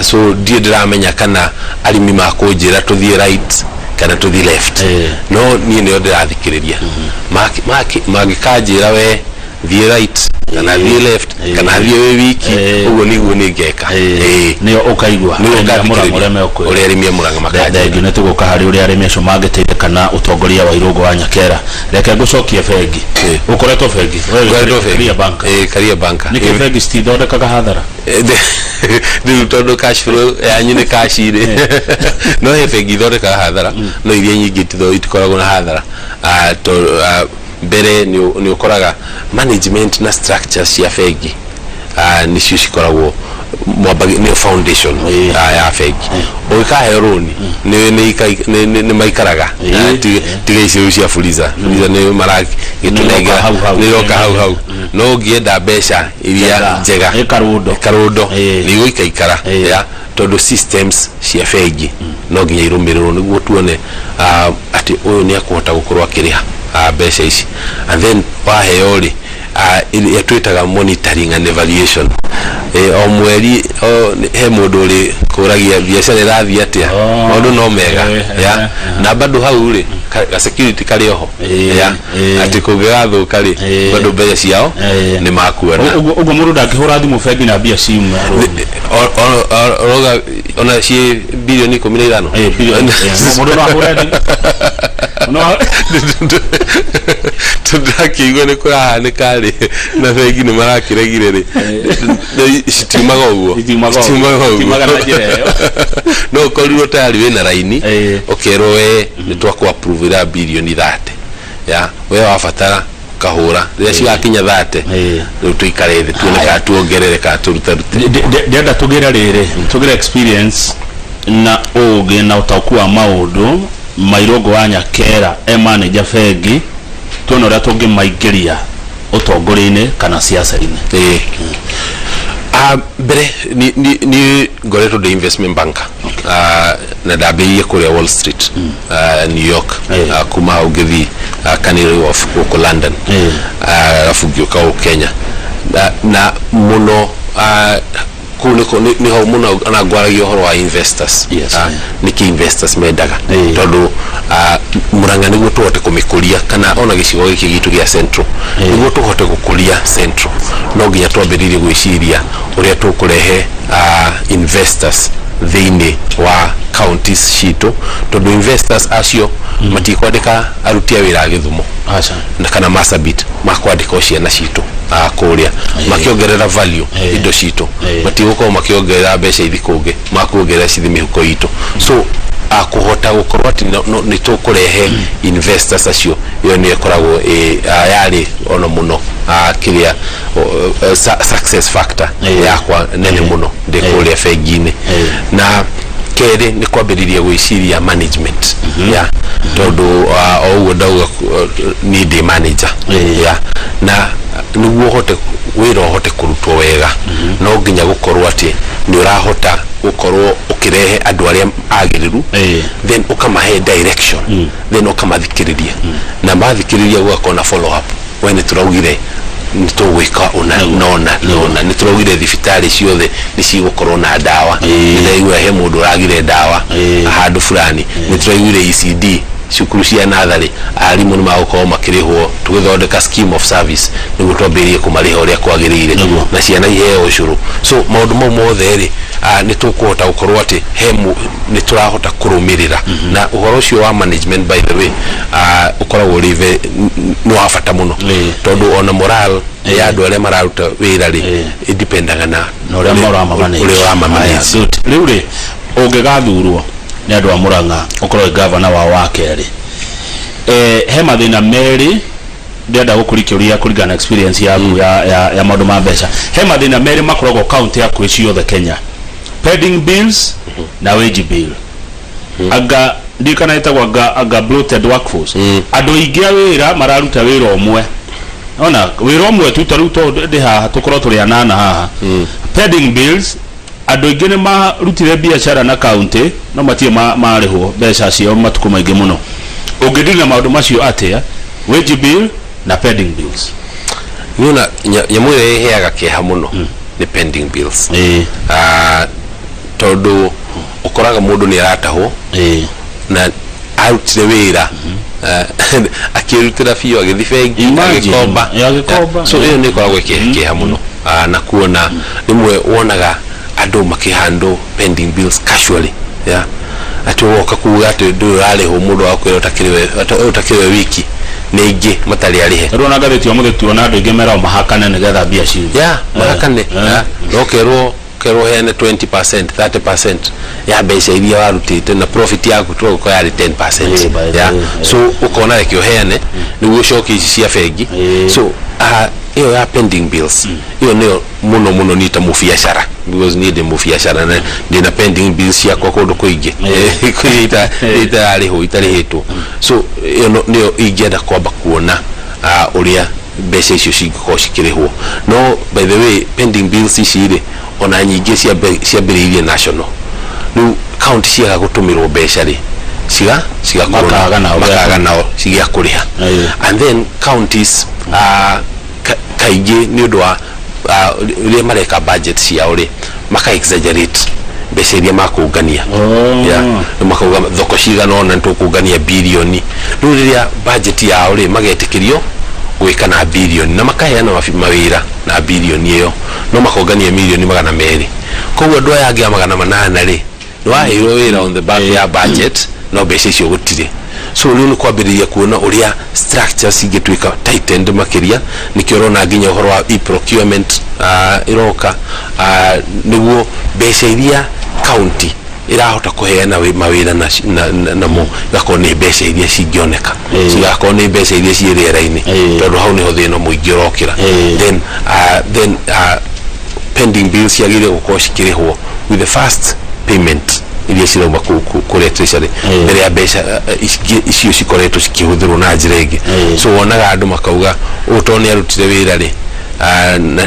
B: so ndiĩ ndĩramenya kana arĩmi makũnjĩra tũthiĩ right kana tũthiĩ left. No niĩ nĩo ndĩrathikĩrĩria. Mangĩkanjĩra we thiĩ right kana thiĩ left kana thiĩ wĩ wiki, ũguo nĩguo nĩ ngeka.
A: Nĩo ũkaigua.
B: Nĩguo
A: Arĩmi a Mũrang'a
B: ngathikĩrĩria
A: ũrĩa mekwĩra.
B: Ũrĩa arĩmi a Mũrang'a makanjĩra.
A: Thengiũ. Nĩ tũgũka harĩ ũrĩa arĩmi acio mangĩteithĩka na ũtongoria wa Irũngũ wa Nyakera. Reke ngũcokie bengi. Ũkoretwo bengi? We wĩ
B: Ngoretwo bengi.
A: Career banker.
B: Career banker.
A: Nĩkĩ bengi citithondekaga hathara?
B: Rĩu tondũ cash flow yanyu nĩ cash rĩ, no he bengi ithondekaga hathara, no iria nyingĩ itikoragwo na hathara. Mbere nĩ ũkoraga management na structure cia bengi nĩcio cikoragwo nĩyo foundation ya bengi. Ũgĩkaheo rũni nĩ maikaraga. Tiga icio cia Fuliza. Fuliza nĩ maragĩtũnengera.
A: Nĩ iroka hau hau.
B: Nĩ iroka hau hau. No ũngĩenda mbeca iria njega,
A: Ĩ karũndo.
B: Karũndo, nĩ igũikaikara, ya tondũ systems cia bengi no nginya irũmĩrĩrwo nĩguo tuone atĩ ũyũ nĩ akũhota gũkorwo akĩrĩha mbeca ici. And then waheo rĩ, Ĩrĩa twĩtaga monitoring and evaluation. O mweri he mũndũ ũrĩ kũragia biacara ĩrathiĩ atĩa, maũndũ no mega, ya na bado hau rĩ, ka security karĩ oho, ya atĩ kũngĩgathũka rĩ, bado mbeca ciao nĩ makuona.
A: Ũguo mũndũ ndangĩhũra thimũ bengi na mbia ciume.
B: Roga ona ciĩ bilioni 15.
A: Mũndũ no ahũre thimũ.
B: Tũndakĩigua nĩ kũrahanĩka rĩ, na bengi nĩ marakĩregire rĩ, citiumaga ũguo.
A: Itiumaga ũguo.
B: Citiumaga ũguo.
A: Itiumaga na njĩra ĩyo.
B: No ũkorirwo tayari wĩna raini, ũkerwo we nĩ twakũ approve bilioni 30, ya we wabatara kahũra rĩrĩa cigakinya 30, rĩu tũikare thĩ tuone kana tuongerere kana tũrutarute.
A: Ndĩrenda tũgĩre rĩrĩ, tũgĩre experience na ũgĩ na ũtaũku wa maũndũ Mairũngũ wa Nyakera e manager bengi, tuone ũrĩa tũngĩmaingĩria ũtongoria-inĩ kana siasa-inĩ.
B: Ĩĩ. Mbere ni ngoretwo ndĩ investment banker, na ndambĩrĩirie kũrĩa Wall Street, New York. Kuma hau ngĩthiĩ Canary Wharf gũkũ London, arabu ngĩũka gũkũ Kenya, na mũno kũu nĩko nĩho mũno ona ngwaragia ũhoro wa investors. Nĩkĩ investors mendaga, tondũ Murang'a nĩguo tũhote kũmĩkũria, kana ona gĩcigo gĩkĩ gitũ gĩa Central, nĩguo tũhote gũkũria Central, no nginya twambĩrĩrie gwĩciria ũrĩa tũkũrehe investors thĩinĩ wa counties citũ, tondũ investors acio matikwandĩka aruti a wĩra a Gĩthumo
A: Aca.
B: Na kana Marsabit, makwandĩka o ciana citũ kũrĩa makĩongerera value indo citũ. Matigũkorwo makĩongerera mbeca ithi kũngĩ, makuongerera cithi mĩhuko itũ. So kũhota gũkorwo atĩ nĩ tũkũrehe investors acio, ĩyo nĩyo ĩkoragwo yarĩ ono mũno kĩrĩa success factor yakwa nene mũno ndĩ kũrĩa bengi-inĩ. Na kerĩ nĩ kwambĩrĩria gwĩciria management, ya tondũ o ũguo ndauga, niĩ ndĩ manager, ya na nĩguo ũhote wĩra ũhote kũrutwo wega, no nginya gũkorwo atĩ nĩ ũrahota gũkorwo ũkĩrehe andũ arĩa agĩrĩru, then ũkamahe direction, then ũkamathikĩrĩria, na mathikĩrĩria gũgakorwo na follow up. We nĩ tũraugire nĩ tũgwĩka ũna nona nona, nĩ tũraugire thibitarĩ ciothe nĩ cigũkorwo na ndawa, nĩ ndaigua he mũndũ ũragire ndawa handũ fulani, nĩ tũraiguire ECD cukuru cia natharĩ arimũ nĩ magũkorwo makĩrĩhwo, tũgĩthondeka scheme of service nĩguo twambĩrĩrie kũmarĩha ũrĩa kwagĩrĩire, na ciana iheo ũcũrũ. So maũndũ mau mothe rĩ, nĩ tũkũhota gũkorwo atĩ he nĩ tũrahota kũrũmĩrĩra. Na ũhoro ũcio wa management, by the way, ũkoragwo ũrĩ nĩ wa bata mũno, tondũ ona moral ya andũ arĩa mararuta wĩra rĩ, ĩdipendaga na
A: na ũrĩa ũramamanage.
B: Ũrĩa ũramamanage.
A: Aya, good. Rĩu rĩ, ũngĩgathurwo nĩ andũ a Murang'a ũkorwo wĩ gavana wao wa kerĩ, he mathĩna merĩ ndĩrenda gũkũria kĩũria kũringana na experience yaku ya maũndũ ma mbeca. He mathĩna merĩ makoragwo kaunti hakuhĩ ciothe Kenya: pending bills na wage bill. Anga ndirikana ĩtagwo anga bloated workforce. Andũ aingĩ a wĩra mararuta wĩra ũmwe, ona wĩra ũmwe tu. Ta rĩu tondũ ndĩ haha, tũkorwo tũrĩ anana haha. Pending bills, andũ aingĩ nĩ marutire biacara na kaunti no matirĩ marĩhwo mbeca ciao matukũ maingĩ mũno. Ũngĩndiri na maũndũ macio atĩa, wage bill na pending bills?
B: Niona nyamũ ĩrĩa ĩheaga kĩeha mũno nĩ pending bills. Tondũ ũkoraga mũndũ nĩ aratahwo na arutire wĩra, akĩrutĩra biũ, agĩthiĩ bengi.
A: Imagine.
B: Agĩkomba.
A: Agĩkomba,
B: So ĩyo nĩ ĩkoragwo ĩkĩhe kĩeha mũno. Na kuona rĩmwe wonaga andũ makĩhandle pending bills casually, yeah, atĩ woka kuga atĩ ndũrĩ ũrarĩhwo, mũndũ akwĩra ũtakĩrĩ we wiki nĩ ingĩ matarĩ arĩhe.
A: Rĩu ona ngathĩti ya mũthĩ tuona andũ aingĩ meragwo mahakane nĩgetha mbia ciume.
B: Ya mahakane. Ya, no kerwo heane 20%, 30% ya mbeca iria warutĩte, na profit yaku tũgũkorwo yarĩ 10%.
A: By the
B: Ya
A: way,
B: so ũkona reke ũheane nĩguo ũcokie ici cia bengi. So ĩyo ya pending bills, ĩyo nĩyo mũno mũno niĩ ta mũbiacara, because niĩ ndĩ mũbiacara na ndĩna pending bills ciakwa kũndũ kũingĩ kũrĩa itararĩhwo, itarĩhĩtwo. So ĩyo nĩyo ingĩenda kwamba kuona ũrĩa mbeca icio cingĩkorwo cikĩrĩhwo. No by the way, pending bills ici rĩ, ona nyingĩ ciambĩrĩirie national, rĩu county ciaga gũtũmĩrwo mbeca rĩ, cigakorwo
A: Makaga nao.
B: Makaga nao cigia kũrĩha. And then counties Kaingĩ nĩ ũndũ wa rĩrĩa mareka budget ciao rĩ, maka exaggerate mbeca iria makũngania. Yeah. Nĩ makauga thoko cigana ũna nĩtũkũngania birioni. Rĩu rĩrĩa budget yao rĩ, magetĩkĩrio gwĩka na birioni na makaheana mawĩra na birioni ĩyo, no makongania mirioni 200. Koguo andũ aya angĩ a 800 rĩ, nĩ waheirwo wĩra on the back ya budget, no mbeca icio gũtirĩ. So rĩu nĩ kwambĩrĩria kuona ũrĩa structures ingĩtuĩka tightened makĩria. Nĩkĩo ũrona nginya ũhoro wa e-procurement ĩroka, nĩguo mbeca iria county ĩrahota kũheana mawĩra namo igakorwo nĩ mbeca iria cingĩoneka, cigakorwo nĩ mbeca iria ciĩ rĩera-inĩ, tondũ hau nĩho thĩna mũingĩ ũrokĩra. Then pending bills ciagĩrĩire gũkorwo cikĩrĩhwo with the first payment iria cirauma kũrĩa treasury, mbere ya mbeca icio cikoretwo cikĩhũthĩrwo na njĩra ĩngĩ. So wonaga andũ makauga ũũ tondũ nĩ arutire wĩra rĩ,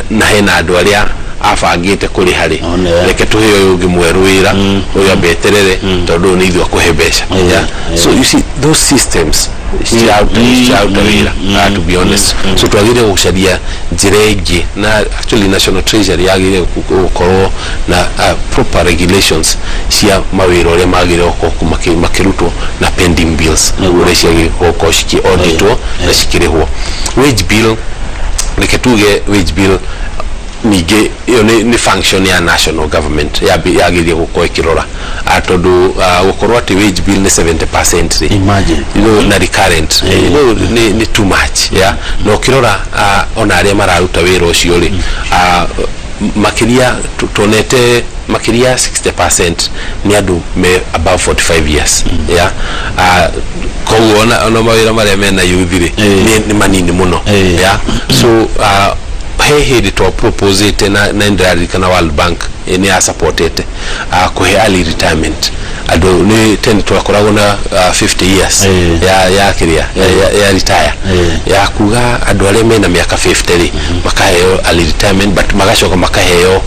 B: na hena andũ arĩa abangĩte kũrĩha rĩ, reke tũhe ũyũ ũngĩ mwerũ wĩra, ũyũ ambeterere tondũ ũyũ nĩ ithuĩ akũhe mbeca. Yeah. So you see, those systems citiraruta wĩra, to be honest. So twagĩrĩire gũcaria njĩra ĩngĩ, na actually National Treasury yagĩrĩire gũkorwo na proper regulations cia mawĩra ũrĩa magĩrĩire gũkorwo makĩrutwo na pending bills ũrĩa ciagĩrĩire gũkorwo cikĩ-auditwo na cikĩrĩhwo. Wage bill, reke tuge wage bill ningĩ ĩyo nĩ function ya national government yagĩrĩire gũkorwo ĩkĩrora, tondũ gũkorwo atĩ wage bill nĩ 70% rĩ,
A: Imagine.
B: Na recurrent, nĩ too much, yeah. Na ũkĩrora ona arĩa mararuta wĩra ũcio rĩ, makĩria tuonete makĩria 60% nĩ andũ me above 45 years, yeah. Koguo ona mawĩra marĩa mena youth rĩ, nĩ manini mũno. Yeah. So he hĩndĩ twa proposete na nĩndĩraririkana World Bank nĩ ya supportete kũhe early retirement andũ. Nĩ tene twakoragwo na 50 years ya kĩrĩa ya retire, ya kuga andũ arĩa mena mĩaka 50 rĩ, makaheo early retirement, but magacoka makaheo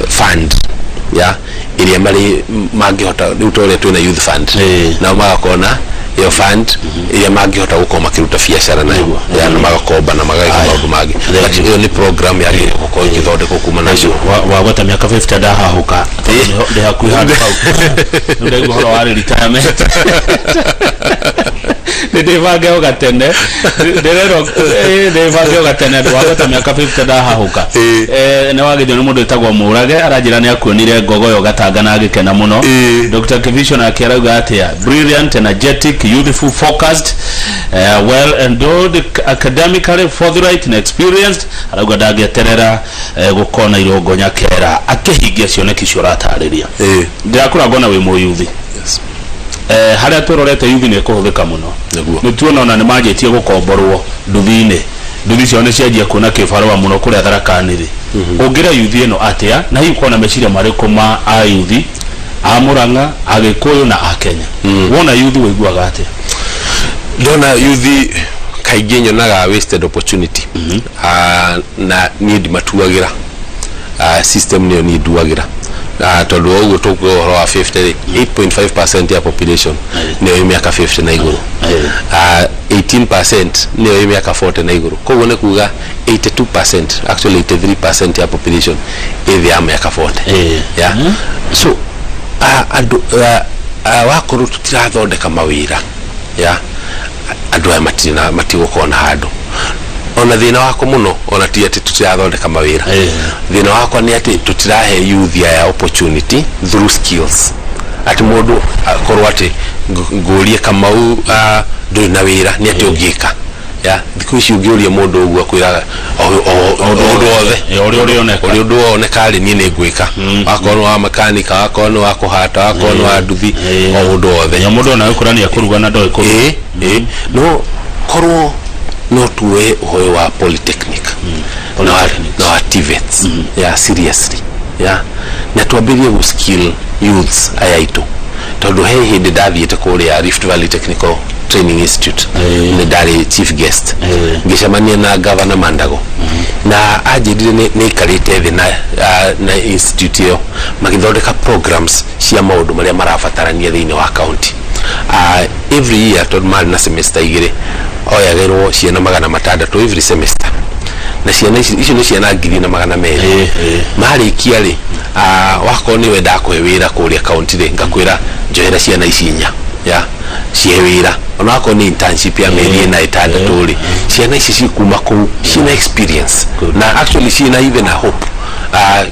B: fund ya ĩrĩa marĩ mangĩhota rĩu ta ũrĩa twĩna youth fund, nao magakorwo na ĩyo fund ĩrĩa mangĩhota gũkorwo makĩruta biacara nayo ya, na magakomba na mageka maũndũ mangĩ. But ĩyo nĩ program yagĩrĩire gũkorwo ĩgĩthondekwo kuma nacio.
A: Wagweta mĩaka 50, ndahahũka tondũ ndĩ hakuhĩ handũ hau. Rĩu ndaigua ũhoro wa retirement, nĩ ndĩbange o gatene, ndĩrerwo ndĩbange o gatene. Wagweta mĩaka 50, ndahahũka. Nĩ wagithio nĩ mũndũ wĩtagwo Mũrage, aranjĩra nĩ akuonire Ngogoyo Gatanga na agĩkena mũno. Dr. Kivisho nake arauga atĩa? Brilliant, energetic, youthful, focused, well endowed academically, forthright and experienced. Arauga ndangĩeterera gũkona Irũngũ Nyakera akĩhingia cioneki icio ũratarĩria. Ndĩrakũra ngona wĩ mũyuthi. Harĩa tũrorete, yuthi nĩ ĩkũhũthĩka mũno. Nĩ tuona ona nĩ manjĩtie gũkomborwo nduthi-inĩ, nduthi ciao nĩ cianjia kuona kĩbarũa mũno kũrĩa Tharaka-Nithi. Ũngĩra yuthi ĩno atĩa, na hihi ũkorwo na meciria marĩkũ ma ayuthi a Murang'a, a Gĩkũyũ na a Kenya? Wona yuthi wĩiguaga atĩa?
B: Ndona yuthi kaingĩ nyonaga wasted opportunity. Na niĩ ndimatuagĩra, system nĩyo niĩ nduagĩra, tondũ wa ũguo tũkuga ũhoro wa 50 rĩ, 8.5% ya population nĩyo ĩ mĩaka 50 na igũrũ, 18% nĩyo ĩ mĩaka 40 na igũrũ. Koguo nĩ kuga 82%, actually 83% ya population ĩ thĩ ya mĩaka 40. Yeah. So andũ wakorwo tũtirathondeka mawĩra ya andũ aya, matirĩ na matigũkorwo na handũ. Ona thĩna wakwa mũno ona ti atĩ tũtirathondeka mawĩra. Thĩna wakwa nĩ atĩ tũtirahe youth aya opportunity through skills, atĩ mũndũ akorwo atĩ ngũrie Kamau, ndũrĩ na wĩra, nĩ atĩ ũngĩka ya thikũ ici ũngĩũria mũndũ ũguo akwĩraga o ũndũ wothe.
A: Ũrĩa ũrĩoneka.
B: Ũrĩa ũndũ woneka rĩ, niĩ nĩ ngwĩka, wakorwo nĩ wa makanika, wakorwo nĩ wa kũhata, wakorwo nĩ wa nduthi, o ũndũ wothe.
A: Nya mũndũ ona gũkũra nĩ akũruga na ndoĩ kũruga.
B: Ĩ no korwo no tuoe ũhoro wa polytechnic
A: Polytechnics.
B: Na wa TVETs ya seriously ya na twambĩrie gũ skill youths aya aitũ, tondũ he hĩndĩ ndathiĩte kũrĩa Rift Valley Technical Training Institute, nĩ ndarĩ chief guest, ngĩcemania na Governor Mandago na anjĩrire nĩ aikarĩte thĩ na institute ĩyo magĩthondeka programs cia maũndũ marĩa marabatarania thĩinĩ wa county. Every year, tondũ marĩ na semester igĩrĩ, oyagĩrwo ciana 600 every semester. Na ciana ici, icio nĩ ciana 1,200. Marĩkia rĩ, wakorwo nĩ wendaga kũhe wĩra kũrĩa kaunti rĩ, ngakwĩra njohera ciana ici inya ya cihe wĩra, ona wakorwo nĩ internship ya mĩeri 4, 6 rĩ, ciana ici cikuma kũu ciĩna experience na actually ciĩna even a hope.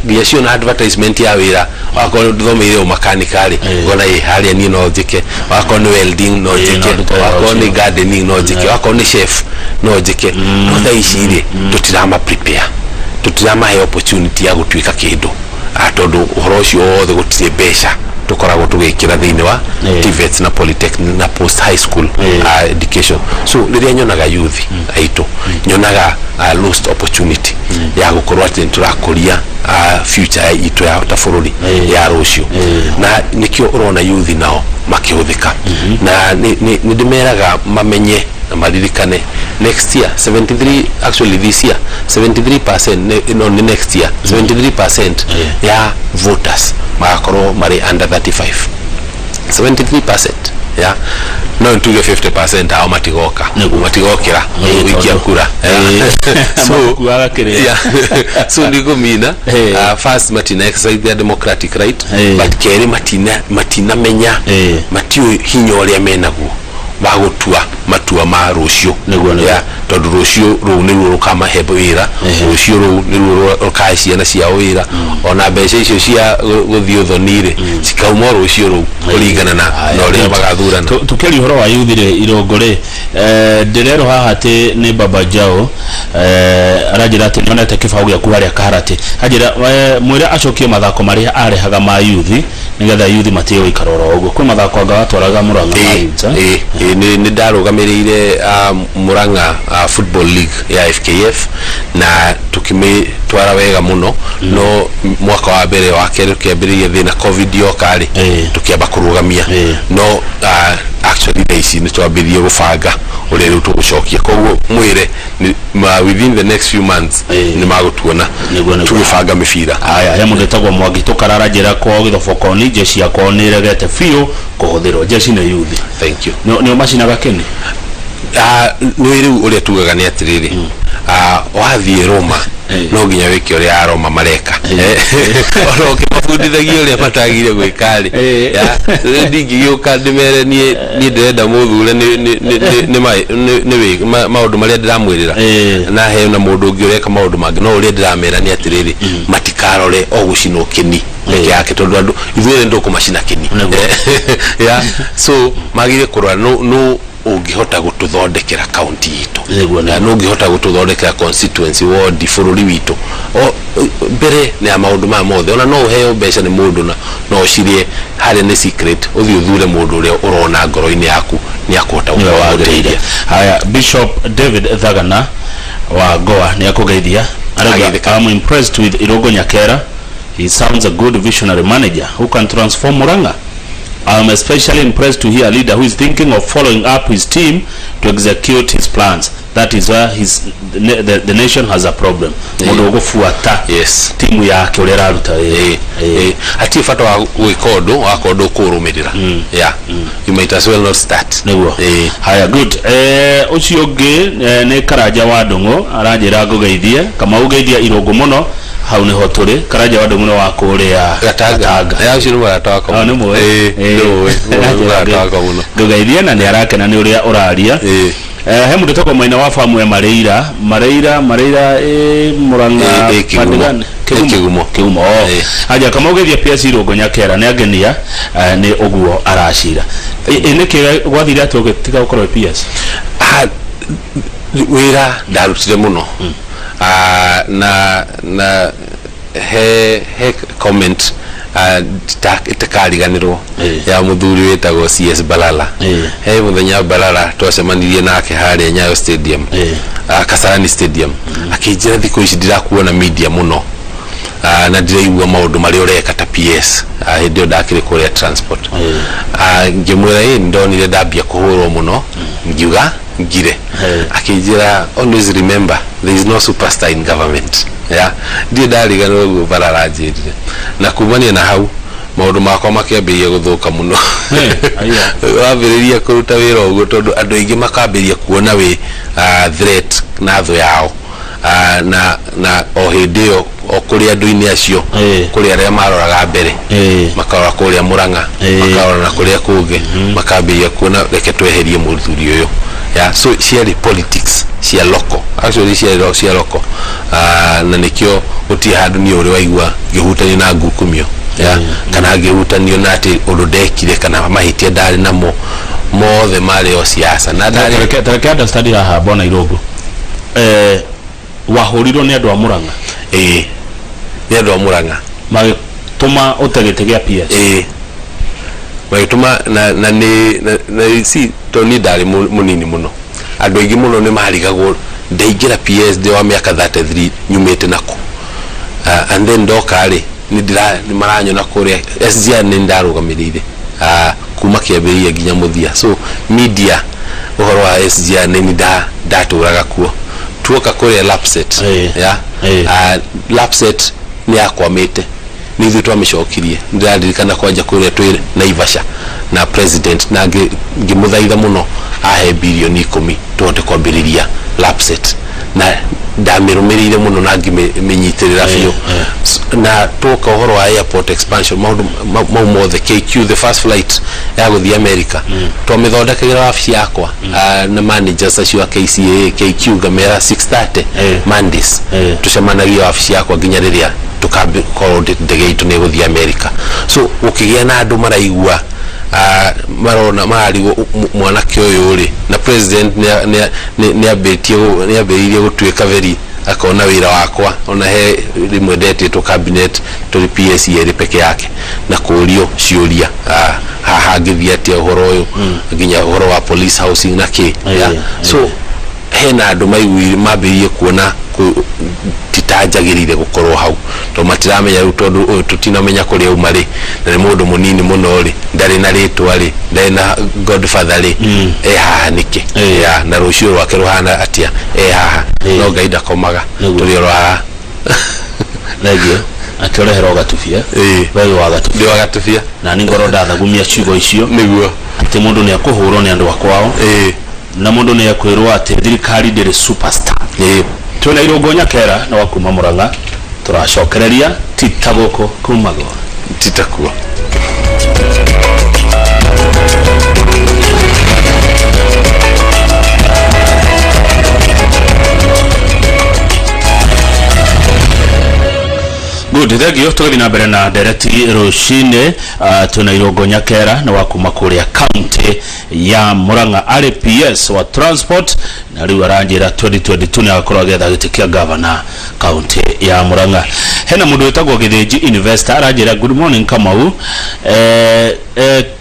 B: Nginya ciona advertisement ya wĩra, wakorwo ndĩthomeire ũmakanika rĩ, ngona ĩ harĩa niĩ no njĩke, wakorwo nĩ welding no njĩke,
A: no ndute wĩra
B: wakorwo nĩ
A: ũcio.
B: Gardening no njĩke, wakorwo nĩ chef no njĩke. No thaa ici rĩ, tũtirama prepare, tũtiramahe opportunity ya gũtuĩka kĩndũ, tondũ ũhoro ũcio wothe gũtirĩ mbeca tũkoragwo tũgĩkĩra thĩinĩ wa TVETs na polytechnic na post high school education. So rĩrĩa nyonaga youth aitũ, nyonaga lost opportunity ya gũkorwo atĩ nĩ tũrakũria future itũ ya ta bũrũri ya rũciũ. Na nĩkĩo ũrona youth nao makĩhũthĩka, na nĩ ndĩmeraga mamenye na maririkane next year 73, actually this year 73%, no, nĩ next year 73% ya voters magakorwo marĩ under 35, 73%. Ya no ntuge 50% ao matigoka, matigokĩra gũikia kura. So
A: Makuaga kĩrĩa.
B: Yeah. So ndikũmina, first, matina exercise their democratic right, but kerĩ, matinamenya, matiũĩ hinya ũrĩa menaguo wa gũtua matua ma rũciũ.
A: Nĩguo.
B: Yeah, tondũ rũciũ rũu nĩruo rũkamahe wĩra, rũciũ rũu nĩruo rũkahe ciana ciao wĩra, ona mbeca icio cia gũthiĩ ũthoni-rĩ, cikauma o rũciũ rũu kũringana na ũrĩa magathurana.
A: Tukĩaria ũhoro wa youth rĩ, Irũngũ rĩ, ndĩrerwo haha atĩ nĩ Baba Jao, aranjĩra atĩ nĩonete kĩbaũ gĩaku harĩa Kaharatĩ. Anjĩra mwĩre acokie mathako marĩa arehaga ma youth, nĩgetha youth matige gũikara oro ũguo. Kwĩ mathako anga watwaraga Mũrang'a ma youth, eh?
B: Ĩ nĩ ndarũgamĩrĩire Murang'a Football League ya FKF na tukĩmĩtwara wega mũno, no mwaka wa mbere, wa kerĩ tũkĩambĩrĩria thĩna, COVID yoka rĩ, tũkĩamba kũrũgamia. No actually thaa ici nĩ twambĩrĩrie gũbanga ũrĩa rĩu tũgũcokia, koguo mwĩre within the next few months nĩ magũtuona
A: Nĩguo.
B: tũgĩbanga mĩbira.
A: Aya, he mũndũ ĩtagwo Mwangi Tũkarara, njĩra kwao Gĩthobokoni, jeshi yakwa nĩ ĩregete biũ kũhũthĩrwo. Jeshi nĩ youth.
B: Thank you.
A: Nĩ ũmacinaga kĩni?
B: Nĩ rĩu ũrĩa tugaga nĩ atĩrĩrĩ, wathiĩ Roma, no nginya wĩke ũrĩa Aroma mareka. Ona ũkĩmabundithagia ũrĩa matagire gwĩka rĩ, ya, rĩu ndingĩgĩũka ndĩmere niĩ ndĩrenda mũthure nĩ maũndũ marĩa ndĩramwĩrĩra, na he na mũndũ ũngĩ ũreka maũndũ mangĩ. No ũrĩa ndĩramera nĩ atĩrĩrĩ, matikarore o gũcinwo kĩni peke yake, tondũ andũ ithuĩ nĩ tũkũmacina kĩni. Ya, so magire kũrora no ũngĩhota gũtũthondekera kaunti itũ,
A: Nĩguo.
B: na no ũngĩhota gũtũthondekera constituency, ward, bũrũri witũ o mbere nĩ ya maũndũ maya mothe. Ona no ũheo mbeca nĩ mũndũ na no ũcirie harĩa nĩ secret, ũthiĩ ũthure mũndũ ũrĩa ũrona ngoro-inĩ yaku nĩ akũhota
A: Nĩwe wagĩrĩire.
B: gũteithia.
A: Haya, Bishop David Thagana wa Goa nĩ akũgeithia. Arauga,
B: Ageithĩka.
A: "I'm impressed with Irungu Nyakera. He sounds a good visionary manager who can transform Murang'a. I'm especially impressed to hear a leader who is thinking of following up his team to execute his plans. That is where the nation has a problem." Mũndũ ũgũbuata timu yake ũrĩa ĩraruta wĩra.
B: Hatirĩ bata wa gwĩka ũndũ wakorwo ndũkũrũmĩrĩra. Yeah, you might as well not start.
A: Nĩguo. Haya, good. Ũcio ũngĩ, nĩ Karanja wa Ndũng'ũ, aranjĩra ngũgeithie. Kamau, geithia Irũngũ mũno, hau nĩho tũrĩ. Karanja wa Ndũng'ũ nĩ wa kũrĩa
B: Gatanga. Ũcio nĩ mũrata wakwa.
A: Ah, nĩ mũĩ?
B: Ĩ, nĩ mũĩ. Nĩ mũrata wakwa mũno.
A: Ngũgeithie na nĩ arakena nĩ ũrĩa ũraria. He mũndũ tagwo Maina wa Famu e Mareira, Mareira, Mareira, Mũrang'a.
B: Kĩgumo.
A: Pandigani?
B: Kĩgumo.
A: Kĩgumo, oh. Aja Kamau, geithia PS Irũngũ Nyakera, nĩ angenia nĩ ũguo aracira. Ĩ nĩkĩ gwathire atĩ ũgĩtiga gũkorwo wĩ PS?
B: Ah, wĩra ndarutire mũno. Ah, na he comment itakariganĩrwo ya mũthuri wĩtagwo CS Balala. He mũthenya Balala twacemanirie nake harĩa Nyayo Stadium, Kasarani Stadium, akĩnjĩra, "Thikũ ici ndirakuona media mũno, na ndiraigua maũndũ marĩa ũreka ta PS." Hĩndĩ ĩyo ndakĩrĩ kũrĩa transport. Ngĩmwĩra ĩ ndonire ndambia kũhũrwo mũno, ngiuga ngire. Akĩnjĩra, "Always remember there is no superstar in government." Yeah, ndirĩ ndariganĩrwo ũguo Balala anjĩrire, na kumania na hau maũndũ makwa makĩambĩrĩria gũthũka mũno.
A: Aya.
B: Wambĩrĩria kũruta wĩra ũguo, tondũ andũ aingĩ makambĩrĩria kuona wĩ threat na thũ yao. Na o hĩndĩ ĩyo o kũrĩ andũ-inĩ acio, kũrĩ arĩa maroraga mbere, makarora kũrĩa Mũrang'a, makarora na kũrĩa kũngĩ, makambĩrĩria kuona reke tweherie mũthuri ũyũ. Yeah, so ciarĩ politics cia local, actually ciarĩ cia local. Na nĩkĩo gũtirĩ handũ niĩ ũrĩ waigua ngĩhutanio na ngukumio, yeah, kana ngĩhutanio na atĩ ũndũ ndekire kana mahĩtia ndarĩ namo, mothe marĩ o siasa na ndarĩ.
A: Tareke understand haha, bwana Irungu, wahũrirwo nĩ andũ a Murang'a?
B: Ĩĩ, nĩ andũ a Murang'a.
A: Magĩtũma ũte gĩtĩ gĩa PS?
B: Ĩĩ, magĩtũma na nĩ na si tondũ niĩ ndarĩ mũnini mũno, andũ aingĩ mũno nĩ marigagwo ndaingĩra PS ndĩ wa mĩaka 33 nyumĩte nako. And then ndoka rĩ, nĩ ndĩra nĩ maranyona kũrĩa SGR, nĩ ndarũgamĩrĩire kuma kĩambĩrĩria nginya mũthia. So media ũhoro wa SGR nĩ ndatũraga kuo. Tuoka kũrĩa Lapset, yeah? Lapset nĩ yakwamĩte, nĩ ithuĩ twamĩcokirie. Ndĩraririkana kwanja kũrĩa twĩ Naivasha na president na ngĩmũthaitha mũno ahe birioni 10 tũhote kwambĩrĩria Lapset, na ndamĩrũmĩrĩire mũno na ngĩmĩnyitĩrĩra biũ. Na twoka ũhoro wa airport expansion, maũndũ mau mothe, KQ, the first flight ya gũthiĩ America, twamĩthondekagĩra wabici yakwa na managers acio a KCAA, KQ, ngamera 6:30 Mondays tũcemanagie wabici yakwa nginya rĩrĩa tũkakorwo ndege itũ nĩ ĩgũthiĩ America. So ũkĩgĩa na andũ maraigua, marona mararigwo mwanake ũyũ rĩ, na president nĩ ambĩrĩirie gũtuĩka very akona wĩra wakwa. Ona he rĩmwe ndetĩtwo cabinet tũrĩ PS erĩ peke yake na kũrio ciũria, haha ngĩthiĩ atĩa ũhoro ũyũ, nginya ũhoro wa police housing na kĩ. Yeah. So hena andũ maiguire mambĩrĩirie kuona titanjagĩrĩire gũkorwo hau, tondũ matiramenya rĩu, tondũ ũyũ tũtinamenya kũrĩa auma rĩ, na nĩ mũndũ mũnini mũno rĩ, ndarĩ na rĩtwa rĩ, ndarĩ na godfather rĩ, e haha nĩkĩ? Ya, na rũciũ rwake rũhana atĩa e haha? No Ngai ndakomaga. Tũrĩ oro haha.
A: Thengio atĩ ũreherwo gatubia. We wa gatubia.
B: Ndĩ wa gatubia.
A: Na nĩ ngorwo ndathagumia ciugo icio atĩ mũndũ nĩ akũhũrwo nĩ andũ a kwao, na mũndũ nĩ ekwĩrwo atĩ thirikari ndĩrĩ superstar. Twĩna Irũngũ Nyakera na wa kuma Mũrang'a, tũracokereria tita gũkũ kumagwo.
B: Titakuo.
A: Good, thengio. Tũgĩthiĩ na mbere na ndereti rũcinĩ, twĩna Irũngũ Nyakera na wa kuma kũrĩa kaunti ya Murang'a, arĩ PS wa transport, na rĩu aranjĩra 2022 nĩ agakorwo agĩetha gĩtĩ kĩa gavana kaunti ya Murang'a. Hena mũndũ wĩtagwo Gĩthĩnji Investor aranjĩra, "Good morning Kamau,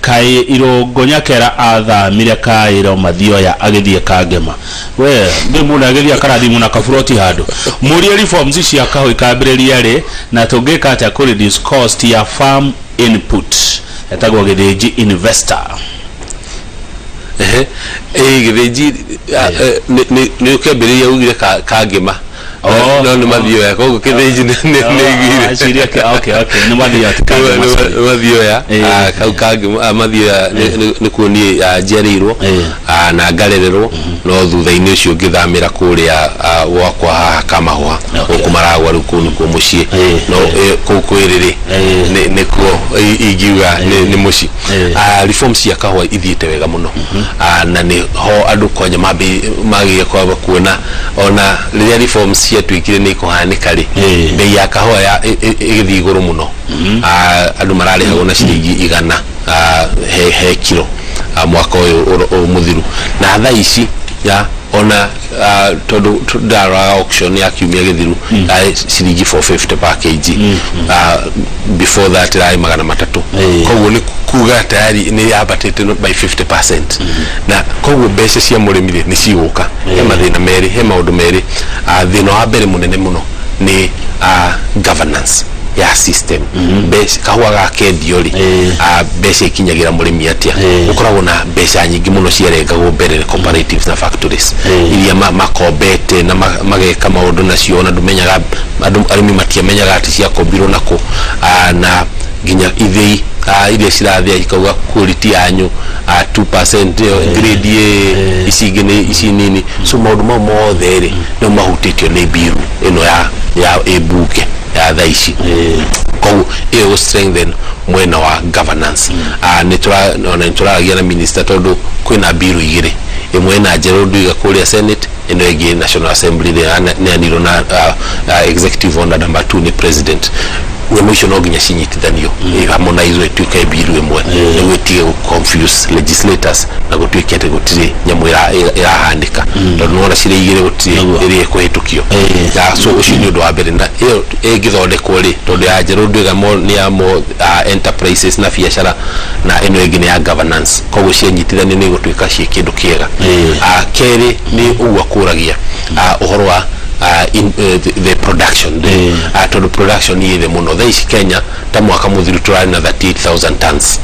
A: kaĩ Irũngũ Nyakera athamire Kaĩro Mathioya agĩthiĩ Kangema?" We ndĩ mũndũ agĩthiĩ akarathimwo na kaburoti handũ. Mũrie reforms cia kahũa ikambĩrĩria rĩ, na tũngĩka atĩa kũ reduce cost ya farm input? Etagwo Gĩthĩnji Investor.
B: Ehe, ĩ Gĩthĩnji, nĩ ũkĩambĩrĩria ugire Kangema.
A: Oh.
B: No nĩ Mathioya, koguo Gĩthĩnji nĩ iguire.
A: Aciria, okay, nĩ Mathioya ti Kangema, sorry.
B: Mathioya. Kau Kangema, Mathioya nĩkuo niĩ njiarĩirwo na ngarererwo, no thutha-inĩ ũcio ngĩthamĩra kũrĩa gwakwa haha Kamahũa, gũkũ Maragwa. Rĩu kũu nĩkuo mũciĩ. No kũu kwĩrĩ rĩ, nĩkuo ingiuga nĩ mũciĩ. Reforms cia kahũa ithiĩte wega mũno. Na nĩ ho andũ kwanja magĩire kwamba kuona ona rĩrĩa reforms ciatuĩkire nĩ ikũhanĩka rĩ, bei ya kahũa ĩgĩthiĩ igũrũ mũno. Andũ mararĩhagwo na ciringi 100 he kiro mwaka ũyũ mũthiru, na thaa ici ya ona tondũ ndaroraga auction ya kiumia gĩthiru, yarĩ ciringi 450 per kg. Before that ĩrarĩ 300. Koguo nĩ kuga tayari nĩ yambatĩte by 50%, na koguo mbeca cia mũrĩmi rĩ nĩ cigũka. He mathĩna merĩ, he maũndũ merĩ. Thĩna wa mbere mũnene mũno nĩ governance ya system. Mbeca kahũa gakendio rĩ, mbeca ikinyagĩra mũrĩmi atĩa? Gũkoragwo na mbeca nyingĩ mũno ciarengagwo mbere nĩ cooperatives na factories iria makombete na mageka maũndũ nacio, ona ndũmenyaga, andũ arĩmi matiamenyaga atĩ ciakombirwo nakũ. Na nginya ithĩi iria cirathĩa ikauga quality yanyu 2% ĩyo grade A. Ici ingĩ nĩ ici nini. So maũndũ mau mothe rĩ, nĩo mahutĩtio nĩ biru ĩno ya ĩmbunge ya thaa ici. Koguo ĩyo gũ strengthen mwena wa governance. Nĩ tũra ona nĩ tũraragia na minister, tondũ kwĩna biru igĩrĩ, ĩmwe ĩna Gerald Ndwiga kũrĩa Senate, ĩno ĩngĩ National Assembly ĩrĩa neanirwo na executive order number 2 nĩ president. Nyamũ icio no nginya cinyitithanio, harmonizwo, ĩtuĩke biru ĩmwe, nĩguo ĩtige gũ confuse legislators na gũtuĩke atĩ gũtirĩ nyamũ ĩrahanĩka, tondũ nĩwona cirĩ igĩrĩ gũtirĩ ĩrĩa ĩkũhĩtũkio. So ũcio nĩ ũndũ wa mbere, na ĩyo ĩngĩthondekwo rĩ, tondũ ya Gerald Ndwiga nĩ ya mo enterprises na biacara, na ĩno ĩngĩ nĩ ya governance, koguo cianyitithanio nĩ igũtuĩka ciĩ kĩndũ kĩega. Kerĩ nĩ ũguo akũragia ũhoro wa the production, tondũ production ĩ thĩ mũno thaa ici Kenya. Ta mwaka mũthiru tũrarĩ na 38,000 tons.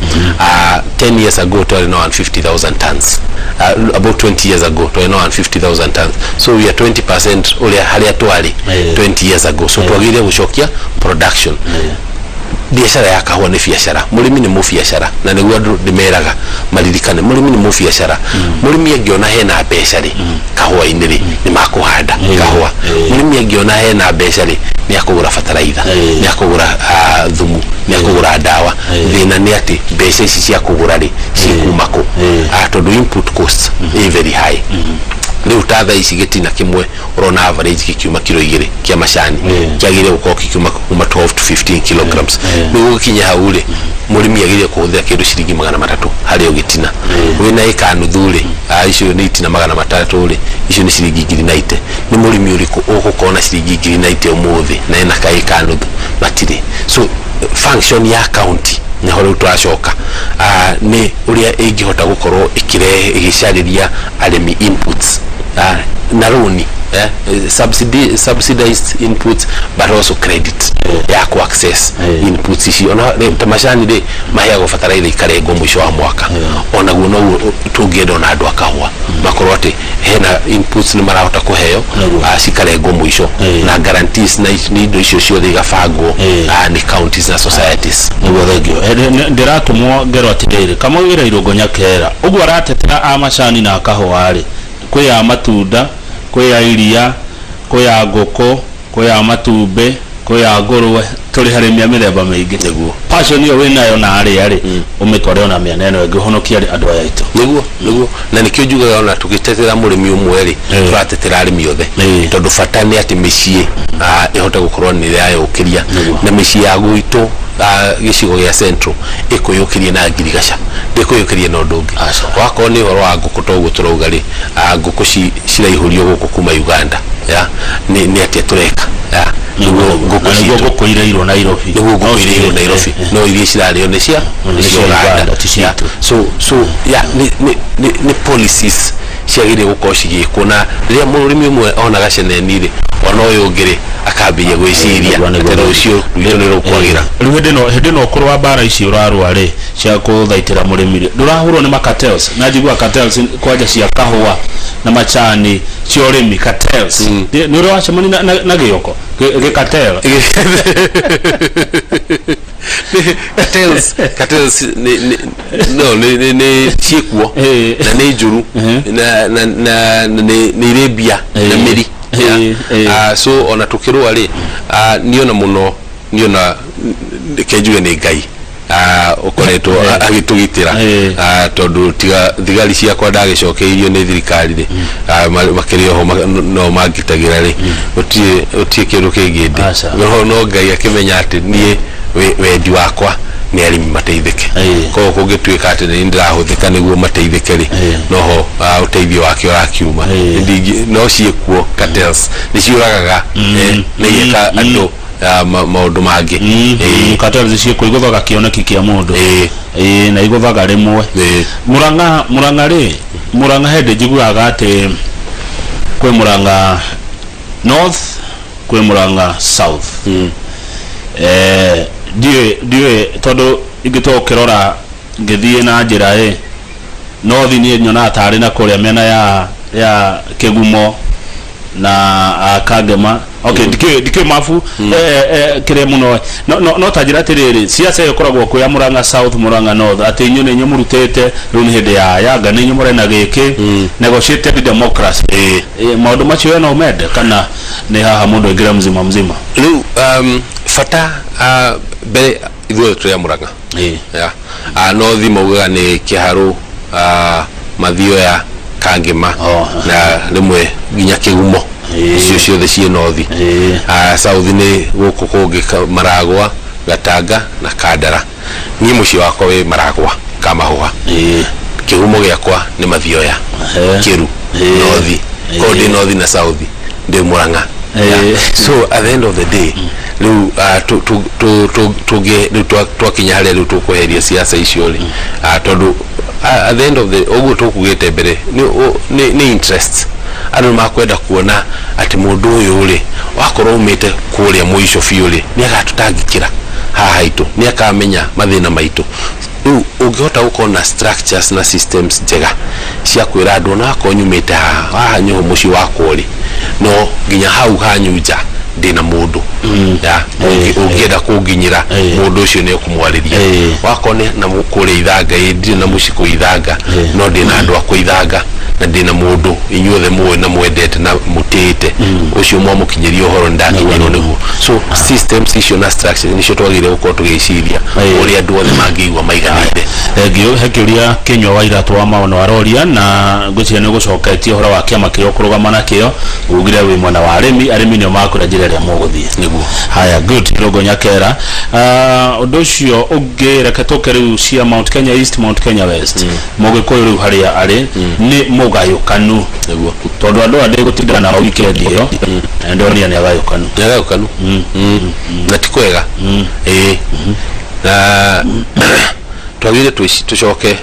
B: 10 years ago twarĩ na 150,000 tons. About 20 years ago twarĩ na 150,000 tons, so we are 20% ũrĩa harĩa twarĩ 20 years ago. So twagĩrĩire gũcokia production. Biacara ya kahũa nĩ biacara, mũrĩmi nĩ mũbiacara, na nĩguo andũ ndĩmeraga maririkane mũrĩmi nĩ mũbiacara. Mũrĩmi angĩona hena mbeca rĩ kahũa-inĩ rĩ, nĩ makũhanda kahũa. Mũrĩmi angĩona hena mbeca rĩ, nĩ akũgũra bataraitha, nĩ akũgũra thumu, nĩ akũgũra ndawa. Thĩna nĩ atĩ mbeca ici cia kũgũra rĩ, cikuma kũ? Tondũ input cost ĩ very high. Rĩu ta thaa ici gĩtina kĩmwe ũrona average gĩkiuma kiro 2 kĩa macani, kĩagĩrĩire gũkorwo gĩkiuma kuma 12 to 15 kilograms. Nĩguo gũkinye hau rĩ, mũrĩmi agĩrĩire kũhũthĩra kĩndũ ciringi 300 harĩ o gĩtina. Wĩna ĩka nuthu rĩ, icio nĩ itina 300 rĩ, icio nĩ ciringi 90,000. Nĩ mũrĩmi ũrĩkũ ũgũkorwo na ciringi 90,000 ũmũthĩ na ena ka ĩka nuthu? Matirĩ. So function ya county, nĩho rĩu tũracoka, nĩ ũrĩa ĩngĩhota gũkorwo ĩkĩrehe, ĩgĩcarĩria arĩmi inputs na rũni, subsidized inputs, but also credit ya ku access inputs ici. Ona ta macani rĩ, maheagwo bataraitha ikarengwo mũico wa mwaka. Onaguo noguo tũngĩenda ona andũ a kahũa makorwo atĩ hena inputs nĩ marahota kũheo, cikarengwo mũico, na guarantees na nĩ indo icio ciothe igabangwo nĩ counties na societies.
A: Nĩguo, thengio. Ndĩratũmwo ngerwo atĩrĩrĩ, Kamau wĩra Irũngũ Nyakera ũguo aratetera a macani na kahũa rĩ, kwĩ ya matunda, kwĩ ya iria, kwĩ ya ngũkũ, kwĩ ya matumbĩ, kwĩ ya ngũrwe, tũrĩ harĩmi a mĩthemba mĩingĩ. Passion ĩyo wĩnayo na arĩa rĩ, ũmĩtware ona mĩena ĩno ĩngĩ, ũhonokie andũ aya aitũ.
B: Nĩguo, na nĩkĩo njugaga ona tũgĩtetera mũrĩmi ũmwe rĩ, tũratetera arĩmi othe, tondũ bata nĩ atĩ mĩciĩ ĩhote gũkorwo nĩ ĩrayũkĩria, na mĩciĩ ya gwitũ, gĩcigo gĩa Central, ĩkwĩyũkĩria na ngirigaca, ndĩkwĩyũkĩria na ũndũ ũngĩ.
A: Aca.
B: Wakorwo nĩ ũhoro wa ngũkũ, toguo tũrauga rĩ, ngũkũ ciraihũrio gũkũ kuma Uganda, ya nĩ atĩa tũreka, ya nĩguo ngũkũ
A: Na nĩguo
B: citũ
A: ngũkũ ireirwo Nairobi.
B: Nĩguo ngũkũ
A: No
B: ireirwo Nairobi, no iria cirarĩo nĩ cia
A: nĩ
B: nĩ
A: cia
B: cia
A: Uganda,
B: Uganda,
A: ti citũ.
B: Yeah. So yeah, nĩ policies ciagĩrĩire gũkorwo cigĩkwo, na rĩrĩa mũrĩmi ũmwe ona gaceneni rĩ, ona ũyũ ũngĩ rĩ, akambĩrĩria gwĩciria atĩ rũciũ rwitũ nĩ rũkwagĩra.
A: Rĩu hĩndĩ ĩno ũkũrũ wa mbara ici ũrarũa rĩ, cia kũthaitĩra mũrĩmi rĩ, ndũrahũrwo nĩ macartels? Na njigua cartels kwanja cia kahũa na macani, cia ũrĩmi, cartels. Nĩ ũrĩ wacemania na gĩoko gĩ cartel?
B: Cartels nĩ no nĩ ciĩkuo na nĩ njũru na nĩ irĩ mbia na mĩri. So ona tũkĩrũa rĩ, niona mũno, niona, reke njuge nĩ Ngai ũkoretwo agĩtũgitĩra, tondũ tiga thigari ciakwa ndagĩcokeirio nĩ thirikari rĩ, makĩrĩ oho no mangitagĩra rĩ, gũtirĩ kĩndũ kĩngĩ ndĩ.
A: Aca.
B: No Ngai akĩmenya atĩ niĩ wendi wakwa nĩ arĩmi mateithĩke. Koguo kũngĩtuĩka atĩ nĩ ndĩrahũthĩka nĩguo mateithĩke rĩ, noho ũteithio wake ũrakiuma. No ciĩkuo cartels, nĩ ciũragaga, na igeka andũ maũndũ mangĩ.
A: Cartels ciĩkuo, igũthaga kĩoneki kĩa mũndũ. Ĩĩ, na igũthaga rĩmwe. Murang'a rĩ, Murang'a hĩndĩ njiguaga atĩ kwĩ Murang'a North, kwĩ Murang'a South. Ndiũĩ tondũ ingĩtua gũkĩrora ngĩthiĩ na njĩra ĩ North, niĩ nyonaga tarĩ na kũrĩa mĩena ya Kĩgumo na Kangema. Okay, ndikĩũĩ mabu kĩrĩa mũno no ta njĩra atĩrĩrĩ, siasa ĩyo ĩkoragwo kwĩ ya Murang'a South, Murang'a North, atĩ inyuĩ nĩ inyuĩ mũrutĩte rĩu nĩ hĩndĩ ya Yanga, nĩ inyuĩ mũrena gĩkĩ, negotiated democracy. Maũndũ macio we no mende kana nĩ haha mũndũ aingĩre mzima mzima?
B: Rĩu bata mbere ithuothe tũrĩ a Murang'a. Yeah. North maugaga nĩ Kĩharũ, Mathioya, Kangĩma na rĩmwe nginya Kĩgumo. Icio ciothe ciĩ North. South nĩ gũkũ kũngĩ Maragwa, Gatanga na Kandara. Niĩ mũciĩ wakwa wĩ Maragwa, Kamahũha. Kĩhumo gĩakwa nĩ Mathioya, Kĩru, North. Koguo ndĩ North na South, ndĩ Murang'a. Yeah. So at the end of the day, rĩu tũngĩ rĩu twakinya harĩa rĩu tũkweheria siasa icio rĩ, tondũ at the end of the ũguo tũkugĩte mbere nĩ interest. Andũ nĩ makwenda kuona atĩ mũndũ ũyũ rĩ, wakorwo umĩte kũrĩa mũico biũ rĩ, nĩ agatũtangĩkĩra haha haitũ, nĩ akamenya mathĩna maitũ. Rĩu ũngĩhota gũkorwo na structures na systems njega cia kwĩra andũ, ona akorwo nyumĩte haha haha nĩho mũciĩ wakwa ũrĩ, no nginya hau hanyu nja ndĩna mũndũ ya ũngĩenda kũnginyĩra, mũndũ ũcio nĩ ũkũmwarĩria. Wakorwo nĩ na kũrĩa Ithanga, ĩ ndirĩ na mũciĩ kũu Ithanga, no ndĩna andũ akwa Ithanga na ndĩna mũndũ inyuothe mũĩ na mwendete na mũtĩĩte, ũcio mwamũkinyĩria ũhoro nĩ ndakinyĩrwo nĩguo. So systems icio na structures nĩcio twagĩrĩire gũkorwo tũgĩciria ũrĩa andũ othe mangĩigua maiganĩire.
A: Thengiũ. He kĩũria Kĩnyua wa Iratũ wa Maono aroria, na ngwĩciria nĩ ũgũcoketie ũhoro wa kĩama kĩrĩa ũkũrũgama nakĩo, ugire wĩ mwena wa arĩmi, arĩmi nĩo makwĩra njĩra ĩrĩa mũgũthiĩ.
B: Nĩguo.
A: Haya, good. Rũngũ Nyakera. Ũndũ ũcio ũngĩ, reke tũke rĩu cia Mount Kenya East, Mount Kenya West. Mũgĩkũyũ rĩu harĩa arĩ nĩ mũgayũkanu?
B: Nĩguo.
A: Tondũ andũ aya ndĩgũtindana nao weekend ĩyo na ndonania nĩ agayũkanu.
B: Nĩ agayũkanu na ti kwega. Ĩĩ, na twagĩrĩire tũcoke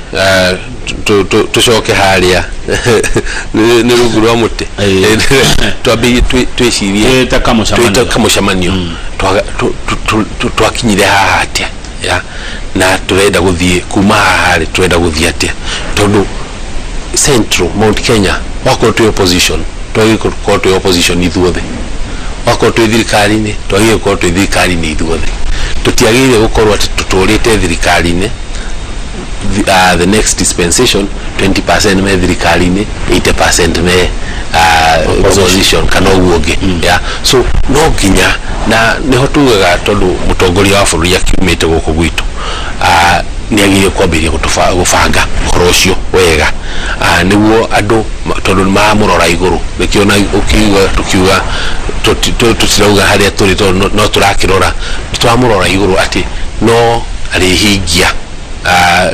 B: tũcoke harĩa nĩ rungu rwa mũtĩ, twambĩrĩrie twĩcirie.
A: Twĩte kamũcemanio.
B: Twĩte kamũcemanio. Twakinyire haha atĩa ya na tũrenda gũthiĩ kuma haha rĩ, tũrenda gũthiĩ atĩa? Tondũ Central Mount Kenya, wakorwo twĩ opposition, twagĩrĩirwo gũkorwo twĩ opposition ithuothe. Wakorwo twĩ thirikari-inĩ, twagĩrĩirwo gũkorwo twĩ thirikari-inĩ ithuothe. Tũtiagĩrĩire gũkorwo atĩ tũtũrĩte thirikari-inĩ, the next dispensation 20% me thirikari-inĩ, 80% me opposition kana ũguo ũngĩ. Yeah. So no nginya na nĩho tugaga, tondũ mũtongoria wa bũrũri akiumĩte gũkũ gwitũ, nĩ agĩrĩire kwambĩrĩria gũbanga ũhoro ũcio wega, nĩguo andũ tondũ nĩ maramũrora igũrũ. Nĩkĩo na ũkiuga tũkiuga tũtirauga harĩa tũrĩ, tondũ no tũrakĩrora, tũramũrora igũrũ atĩ no arĩhingia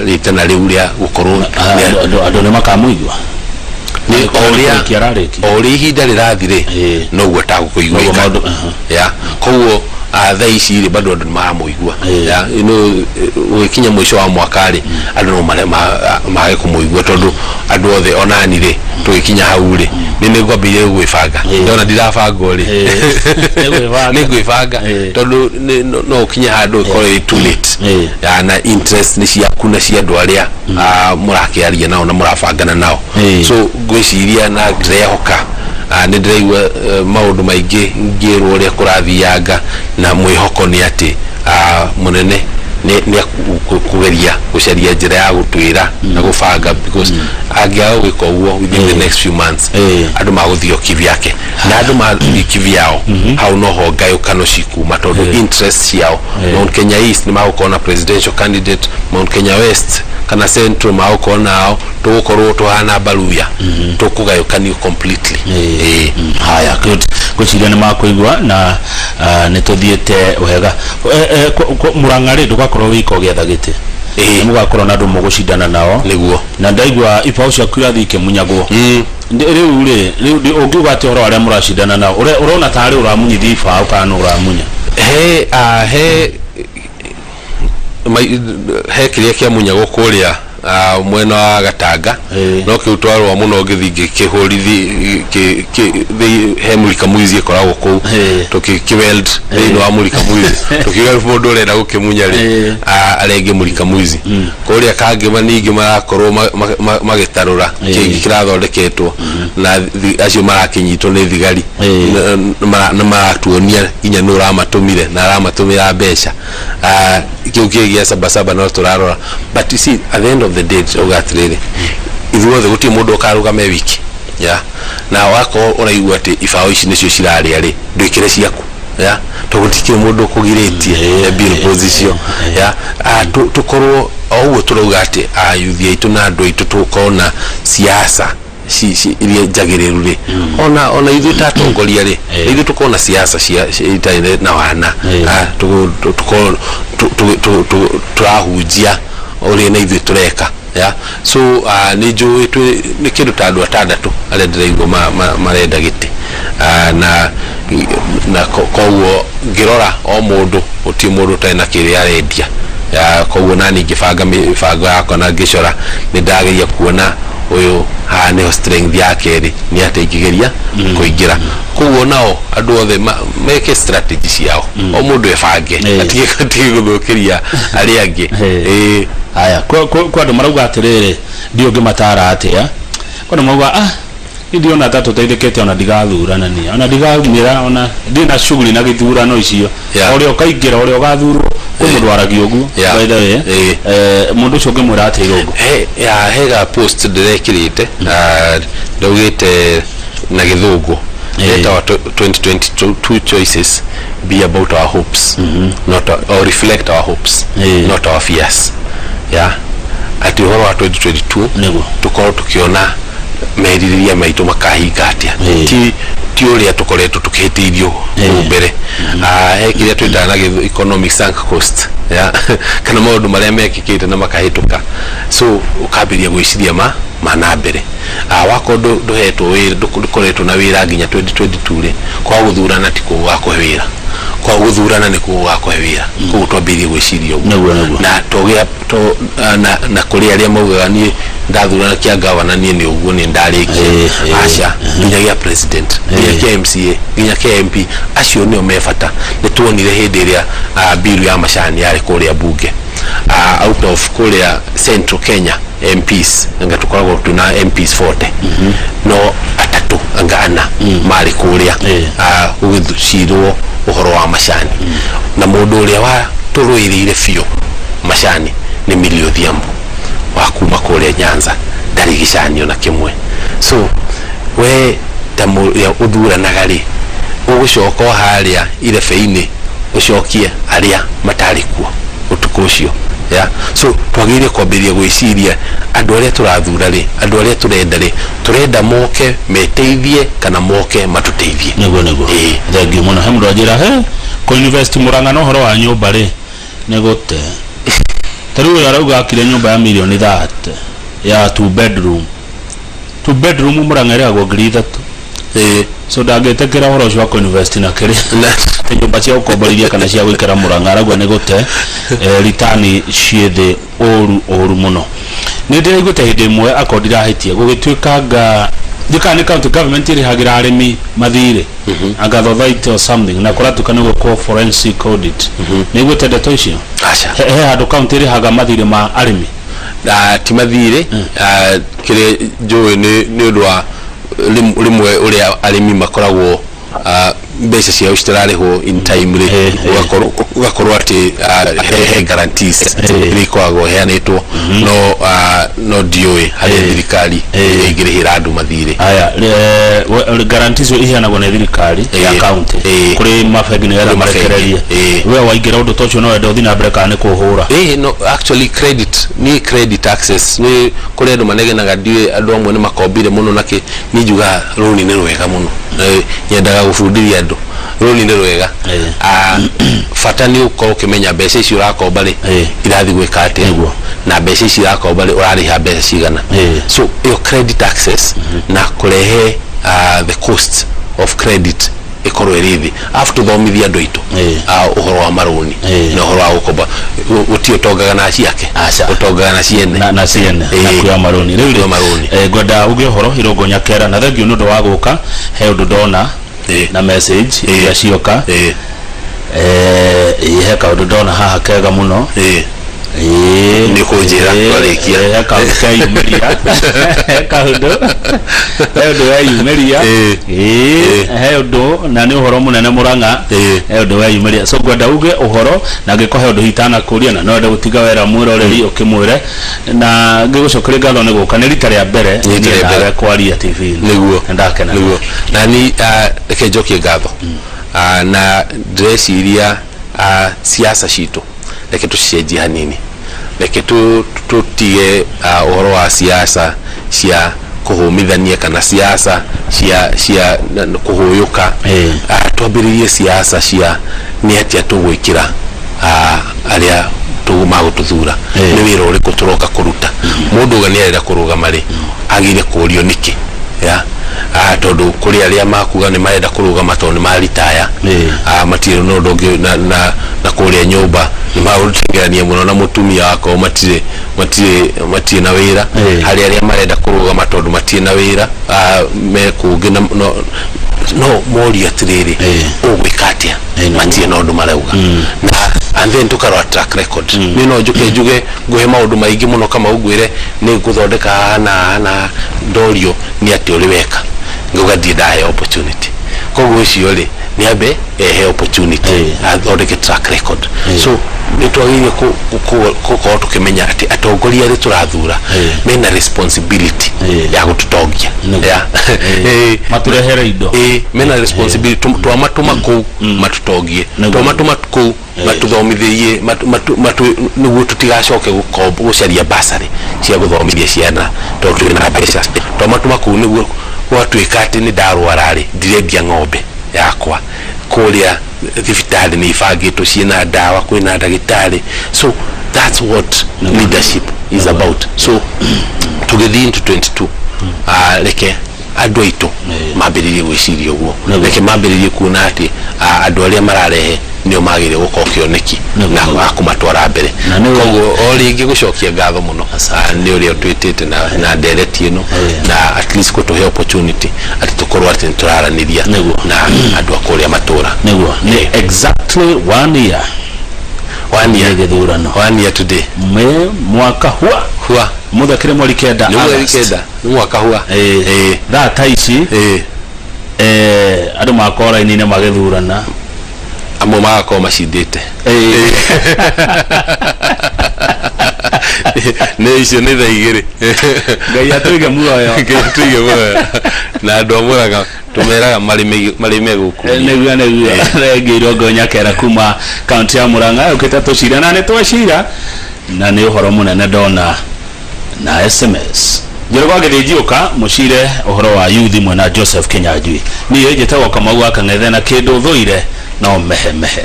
B: rĩtana rĩu rĩa gũkorwo
A: Andũ nĩ makamũigua.
B: Nĩ o ũrĩa
A: Kũrĩkia ararĩkia.
B: O ũrĩa ihinda rĩrathi rĩ, noguo
A: Noguo
B: tagũkũiguĩka.
A: Maũndũ.
B: Ya, koguo thaa ici rĩ, bado andũ nĩ maramũigua. Ya, ũgĩkinya mũico wa mwaka rĩ, andũ no mage kũmũigua, tondũ andũ othe onani rĩ, tũgĩkinya hau rĩ, nĩ ngwambĩrĩria gwĩbanga. Ndona ndirabangwo rĩ,
A: Nĩ gwĩbanga.
B: Nĩ ngwĩbanga, tondũ no ũkinye handũ ĩkorwo ĩ too late. Ya, na interest nĩ ciaku na cia andũ arĩa mũrakĩaria nao na mũrabangana nao. So ngwĩciria na ndĩrehoka, nĩ ndĩraigua maũndũ maingĩ ngĩrwo ũrĩa kũrathianga, na mwĩhoko nĩ atĩ mũnene nĩ kũgeria gũcaria njĩra ya gũtwĩra na gũbanga, because angĩaga gwĩka ũguo, within the next few months andũ magũthiĩ o kivyake, na andũ mathiĩ kivyao, hau noho ngayũkano cikuma, tondũ interest ciao, Mount Kenya East nĩ magũkorwo na presidential candidate, Mount Kenya West kana Central magũkorwo nao, tũgũkorwo tũhana baruya, tũkũgayũkanio completely.
A: Haya, good. Ngwĩciria nĩ makũigua na nĩ tũthiĩte wega. Mũrang'a rĩ, ndũgakorwo wĩika ũgĩetha gĩtĩ, nĩ mũgakorwo na andũ mũgũcindana nao.
B: Nĩguo.
A: Na ndaigua ibaũ ciaku irathiĩ ikĩmunyagwo. Rĩu rĩ, rĩu ũngiuga atĩ ũhoro wa arĩa mũracindana nao, ũrona tarĩ ũramunyithia ibaũ kana nĩ ũramunya?
B: He he kĩrĩa kĩamunyagwo kũrĩa. Mwena wa Gatanga. No kĩu twarũa mũno ngĩthiĩ ngĩkĩhũrithi he Mulika Mwizi ĩkoragwo kũu. Tũkĩweld thĩinĩ wa Mulika Mwizi, tũkiuga mũndũ ũrenda gũkĩmunya rĩ, arenge Mulika Mwizi. Kũrĩa Kangĩma ningĩ marakorwo magĩtarũra kĩngĩ kĩrathondeketwo na acio marakĩnyitwo nĩ thigari. Na maratuonia nginya nũ ũramatũmire na aramatũmĩra mbeca. Kĩu kĩĩ gĩa Sabasaba no tũrarora, but you see, at the end of the day, ndĩrauga atĩrĩrĩ, ithuothe gũtirĩ mũndũ ũkarũgame wiki ya na wakorwo ũraigua atĩ ibaũ ici nĩcio cirarĩa rĩ, ndwĩkĩre ciaku ya tondũ gũtikĩrĩ mũndũ ũkũgirĩtie billboards icio ya. Tũkorwo o ũguo tũrauga atĩ ayuthi aitũ na andũ aitũ tũkorwo na siasa iria njagĩrĩru rĩ, ona ithuĩ ta atongoria rĩ, ithuĩ tũkorwo na siasa cia itarĩ na wana. Tũkorwo tũrahunjia ũrĩa na ithuĩ tũreka ya. So nĩ njũĩ twĩ nĩ kĩndũ ta andũ atandatũ arĩa ndĩraigua marenda gĩtĩ. Na koguo ngĩrora o mũndũ, gũtirĩ mũndũ ũtarĩ na kĩrĩa arendia ya. Koguo nani ngĩbanga mĩbango yakwa na ngĩcora, nĩ ndageria kuona ũyũ haha nĩho strength yake rĩ, nĩ atĩ ingĩgeria kũingĩra. Koguo nao andũ othe meke strategy ciao, o mũndũ ebange, atige gũthũkĩria arĩa angĩ.
A: Haya, kwa andũ marauga atĩrĩrĩ, ndiũ ngĩmatara atĩa, kwa andũ marauga, niĩ ndĩrona ta tũteithĩkĩte, ona ndigathurana niĩ, ona ndigaumĩra, ona ndirĩ na shughuli na gĩthurano icio. Ũrĩa ũkaingĩra, ũrĩa ũgathurwo, kwĩ mũndũ waragia ũguo. By the way, mũndũ ũcio ũngĩmwĩra atĩa, Irũngũ?
B: He ya hega post ndĩrekĩrĩte, ndaugĩte na Gĩthũngũ, "Let our 2022 choices be about our hopes, not our, or reflect our hopes, not our fears." Yeah, atĩ ũhoro wa 2022 tũkorwo tũkĩona merirĩria maitũ makahinga atĩa, ti ũrĩa tũkoretwo tũkĩhĩtĩirio kũu mbere. He kĩrĩa twĩtaga na economic sunk cost ya kana maũndũ marĩa mekĩkĩte na makahĩtũka, so ũkambĩrĩria gwĩciria ma na mbere. Wakorwo ndũhetwo wĩra, ndũkoretwo na wĩra nginya 2022 rĩ, kwaga gũthurana ti gũgakũhe wĩra, kwaga gũthurana nĩ gũgakũhe wĩra. Koguo twambĩrĩrie gwĩciria ũguo.
A: Nĩguo, nĩguo.
B: Na tũgĩa to na kũrĩ arĩa maugaga, niĩ ndathurana kĩa gavana, niĩ nĩ ũguo, nĩ ndarĩkia. Aca, nginya gĩa president, nginya kĩa MCA, nginya kĩa MP, acio nĩo me bata. Nĩ tuonire hĩndĩ ĩrĩa bill ya macani yarĩ kũrĩa bunge, out of kũrĩa Central Kenya MPs, anga tũkoragwo twĩna MPs 40, no atatũ anga ana marĩ kũrĩa gũgĩcirwo ũhoro wa macani, na mũndũ ũrĩa wa tũrũĩrĩire biũ macani nĩ Millie Odhiambo wa kuma kũrĩa Nyanza, ndarĩ gĩcani ona kĩmwe. So we ta mũrĩa ũthuranaga rĩ, ũgũcoka o harĩa irebe-inĩ ũcokie arĩa matarĩ kuo ũtukũ ũcio ya. So twagĩrĩire kwambĩrĩria gwĩciria andũ arĩa tũrathura rĩ, andũ arĩa tũrenda rĩ, tũrenda moke meteithie kana moke matũteithie?
A: Nĩguo. Thank you mũno. He mũndũ anjĩra he kũ invest Mũrang'a na ũhoro wa nyũmba rĩ, nĩ gũte. Ta rĩu ũyũ arauga akire nyũmba ya mirioni 30 ya two bedroom. Two bedroom Mũrang'a ĩrĩhagwo 3,000. So ndangĩtĩkĩra ũhoro ũcio wa kũ invest na kĩrĩa atĩ nyũmba cia gũkomborithia kana cia gũikara Mũrang'a, arauga nĩ gũte ritani ciĩ thĩ ũru ũru mũno. Nĩ ndĩraiguĩte hĩndĩ ĩmwe, akorwo ndirahĩtia, gũgĩtuĩka nga ndikana nĩ county government ĩrĩhagĩra arĩmi mathirĩ, anga thothaiti or something, na kũratuĩka nĩ gwĩkwo forensic audit. Nĩ iguĩte ndeto icio?
B: Aca.
A: He handũ county ĩrĩhaga mathirĩ ma arĩmi?
B: Na ti mathirĩ. Kĩrĩa njũĩ nĩ ũndũ wa rĩmwe ũrĩa arĩmi makoragwo mbeca ciao citararĩhwo in time rĩ, ũgakorwo atĩ he guarantees iria ikoragwo heanĩtwo, no ndiũĩ harĩa thirikari ĩngĩrĩhĩra andũ mathirĩ.
A: Aya, guarantee icio iheanagwo nĩ thirikari ya county kũrĩ mabengi nĩgetha
B: Kũrĩ mabengi,
A: marekererie. We waingĩra ũndũ ta ũcio, no wende ũthiĩ na mbere kana nĩ kũhũra?
B: No, actually credit ni credit access ni kũrĩ andũ manegenaga, ndiũĩ, andũ amwe nĩ makombire mũno nakĩ. Niĩ njugaga rũni nĩ rwega mũno. Nyendaga gũbundithia andũ rũni nĩ rwega. Bata nĩ ũkorwo ũkĩmenya mbeca icio ũrakomba rĩ, irathiĩ gwĩka atĩa, na mbeca ici irakomba rĩ, ũrarĩha mbeca cigana. So ĩyo credit access na kũrehe the cost of credit Ĩkorwo ĩrĩ thĩ, arabu tũthomithie andũ aitũ ũhoro wa marũni na ũhoro wa gũkomba. Gũtirĩ ũtongaga na ciake.
A: Aca.
B: Ũtongaga na ciene.
A: Na ciene na kuoya marũni rĩu
B: Kuoya marũni.
A: Ngwenda uge ũhoro Irũngũ Nyakera, na thengiũ nĩ ũndũ wa gũka. He ũndũ ndona na message iria cioka. He kaũndũ ndona haha kega mũno.
B: Nĩ ũkũnjĩra twarĩkia.
A: He kaũndũ keyumĩria, he kaũndũ, he ũndũ weyumĩria. He ũndũ, na nĩ ũhoro mũnene Mũrang'a. He ũndũ weyumĩria, so ngwenda uge ũhoro, na angĩkorwo he ũndũ hitanakũria na no wende gũtiga wera mwĩroreri ũkĩmwĩre, na ngĩgũcokeria ngatho nĩ gũka. Nĩ rita rĩa mbere
B: Nĩ rita
A: niĩ
B: rĩa mbere.
A: nawe kwaria TV-inĩ. Nĩndakena.
B: Nĩguo na ni reke njokie ngatho. Na ndĩreciria siasa citũ reke tũcicenjie hanini, reke tũtige ũhoro wa siasa cia kũhũmithania kana siasa cia kũhũyũka. Twambĩrĩrie siasa cia nĩ atĩa tũgwĩkĩra arĩa magũtũthura, nĩ wĩra ũrĩkũ tũroka kũruta. Mũndũ uga nĩ arenda kũrũgama rĩ, agĩrĩire kũũrio nĩkĩ ya tondũ kũrĩ arĩa makuga nĩ marenda kũrũgama tondũ nĩ maritaya, matirĩ na ũndũ ũngĩ na kũrĩa nyũmba nĩ magũtengerania mũno na mũtumia wakorwo matirĩ na wĩra. Harĩ arĩa marenda kũrũgama tondũ matirĩ na wĩra, me kũngĩ na no morio atĩrĩrĩ, ũgwĩka atĩa? Matirĩ na ũndũ marauga. Na and then tũkarora track record. Niĩ no njũke njuge ngũhe maũndũ maingĩ mũno kama ngwĩre nĩ ngũthondeka haha na haha, na ndorio nĩ atĩ ũrĩ weka, ngauga ndirĩ ndahe opportunity. Koguo ũcio rĩ, nĩ ambe ehe opportunity, athondeke track record. So nĩ twagĩrĩire gũkorwo tũkĩmenya atĩ atongoria arĩa tũrathura mena responsibility ya gũtũtongia.
A: Matũrehere indo.
B: Mena responsibility. Twamatũma kũu matũtongie, twamatũma kũu matuthomithĩrie nĩguo tũtigacoke gũcaria basarĩ cia gũthomithia ciana tondũ tũrĩ na mbeca. Twamatũma kũu nĩguo gwatuĩka atĩ nĩ ndarwara rĩ, ndirendia ng'ombe yakwa, kũrĩa thibitarĩ nĩ ibangĩtwo ciĩna ndawa, kwĩna ndagĩtarĩ. So that's what leadership is about. So tũgĩthiĩ into 22, reke andũ aitũ mambĩrĩrie gwĩciria ũguo, reke mambĩrĩrie kuona atĩ andũ arĩa mararehe nĩo magĩrĩire gũkorwo kĩoneki na wa kũmatwara mbere.
A: Na nĩ
B: Koguo o rĩngĩ gũcokia ngatho mũno nĩ ũrĩa ũtwĩtĩte na ndereti ĩno, na at least gũtũhe opportunity atĩ tũkorwo atĩ nĩ tũraranĩria na andũ a kũrĩa matũra.
A: Nĩguo, nĩ exactly one year.
B: One year.
A: Nĩ gĩthurano.
B: One year today.
A: Me mwaka hua.
B: Hua.
A: Mũthakĩre mweri 9.
B: Nĩ mweri
A: August.
B: 9, nĩ mwaka hua.
A: Thaa ta ici andũ makorwo raini-inĩ magĩthurana.
B: Amwe magakorwo macindĩte. Nĩ icio nĩ thaa 2.
A: Ngai atũige muoyo.
B: Ngai atũige muoyo, na andũ a Mũrang'a tũmeraga marĩme gũkũ.
A: Nĩguo, thengiũ Irũngũ Nyakera kuma kaunti ya Mũrang'a, yũkĩte tũcira na nĩ twacira, na nĩ ũhoro mũnene ndona na SMS. Njoroge wa Gĩthĩnjiũka mũcire ũhoro wa yuthi mwena Joseph Kinyanjui. Niĩ njĩtagwo Kamau wa Kang'ethe, na kĩndũ thũire no mehemehe.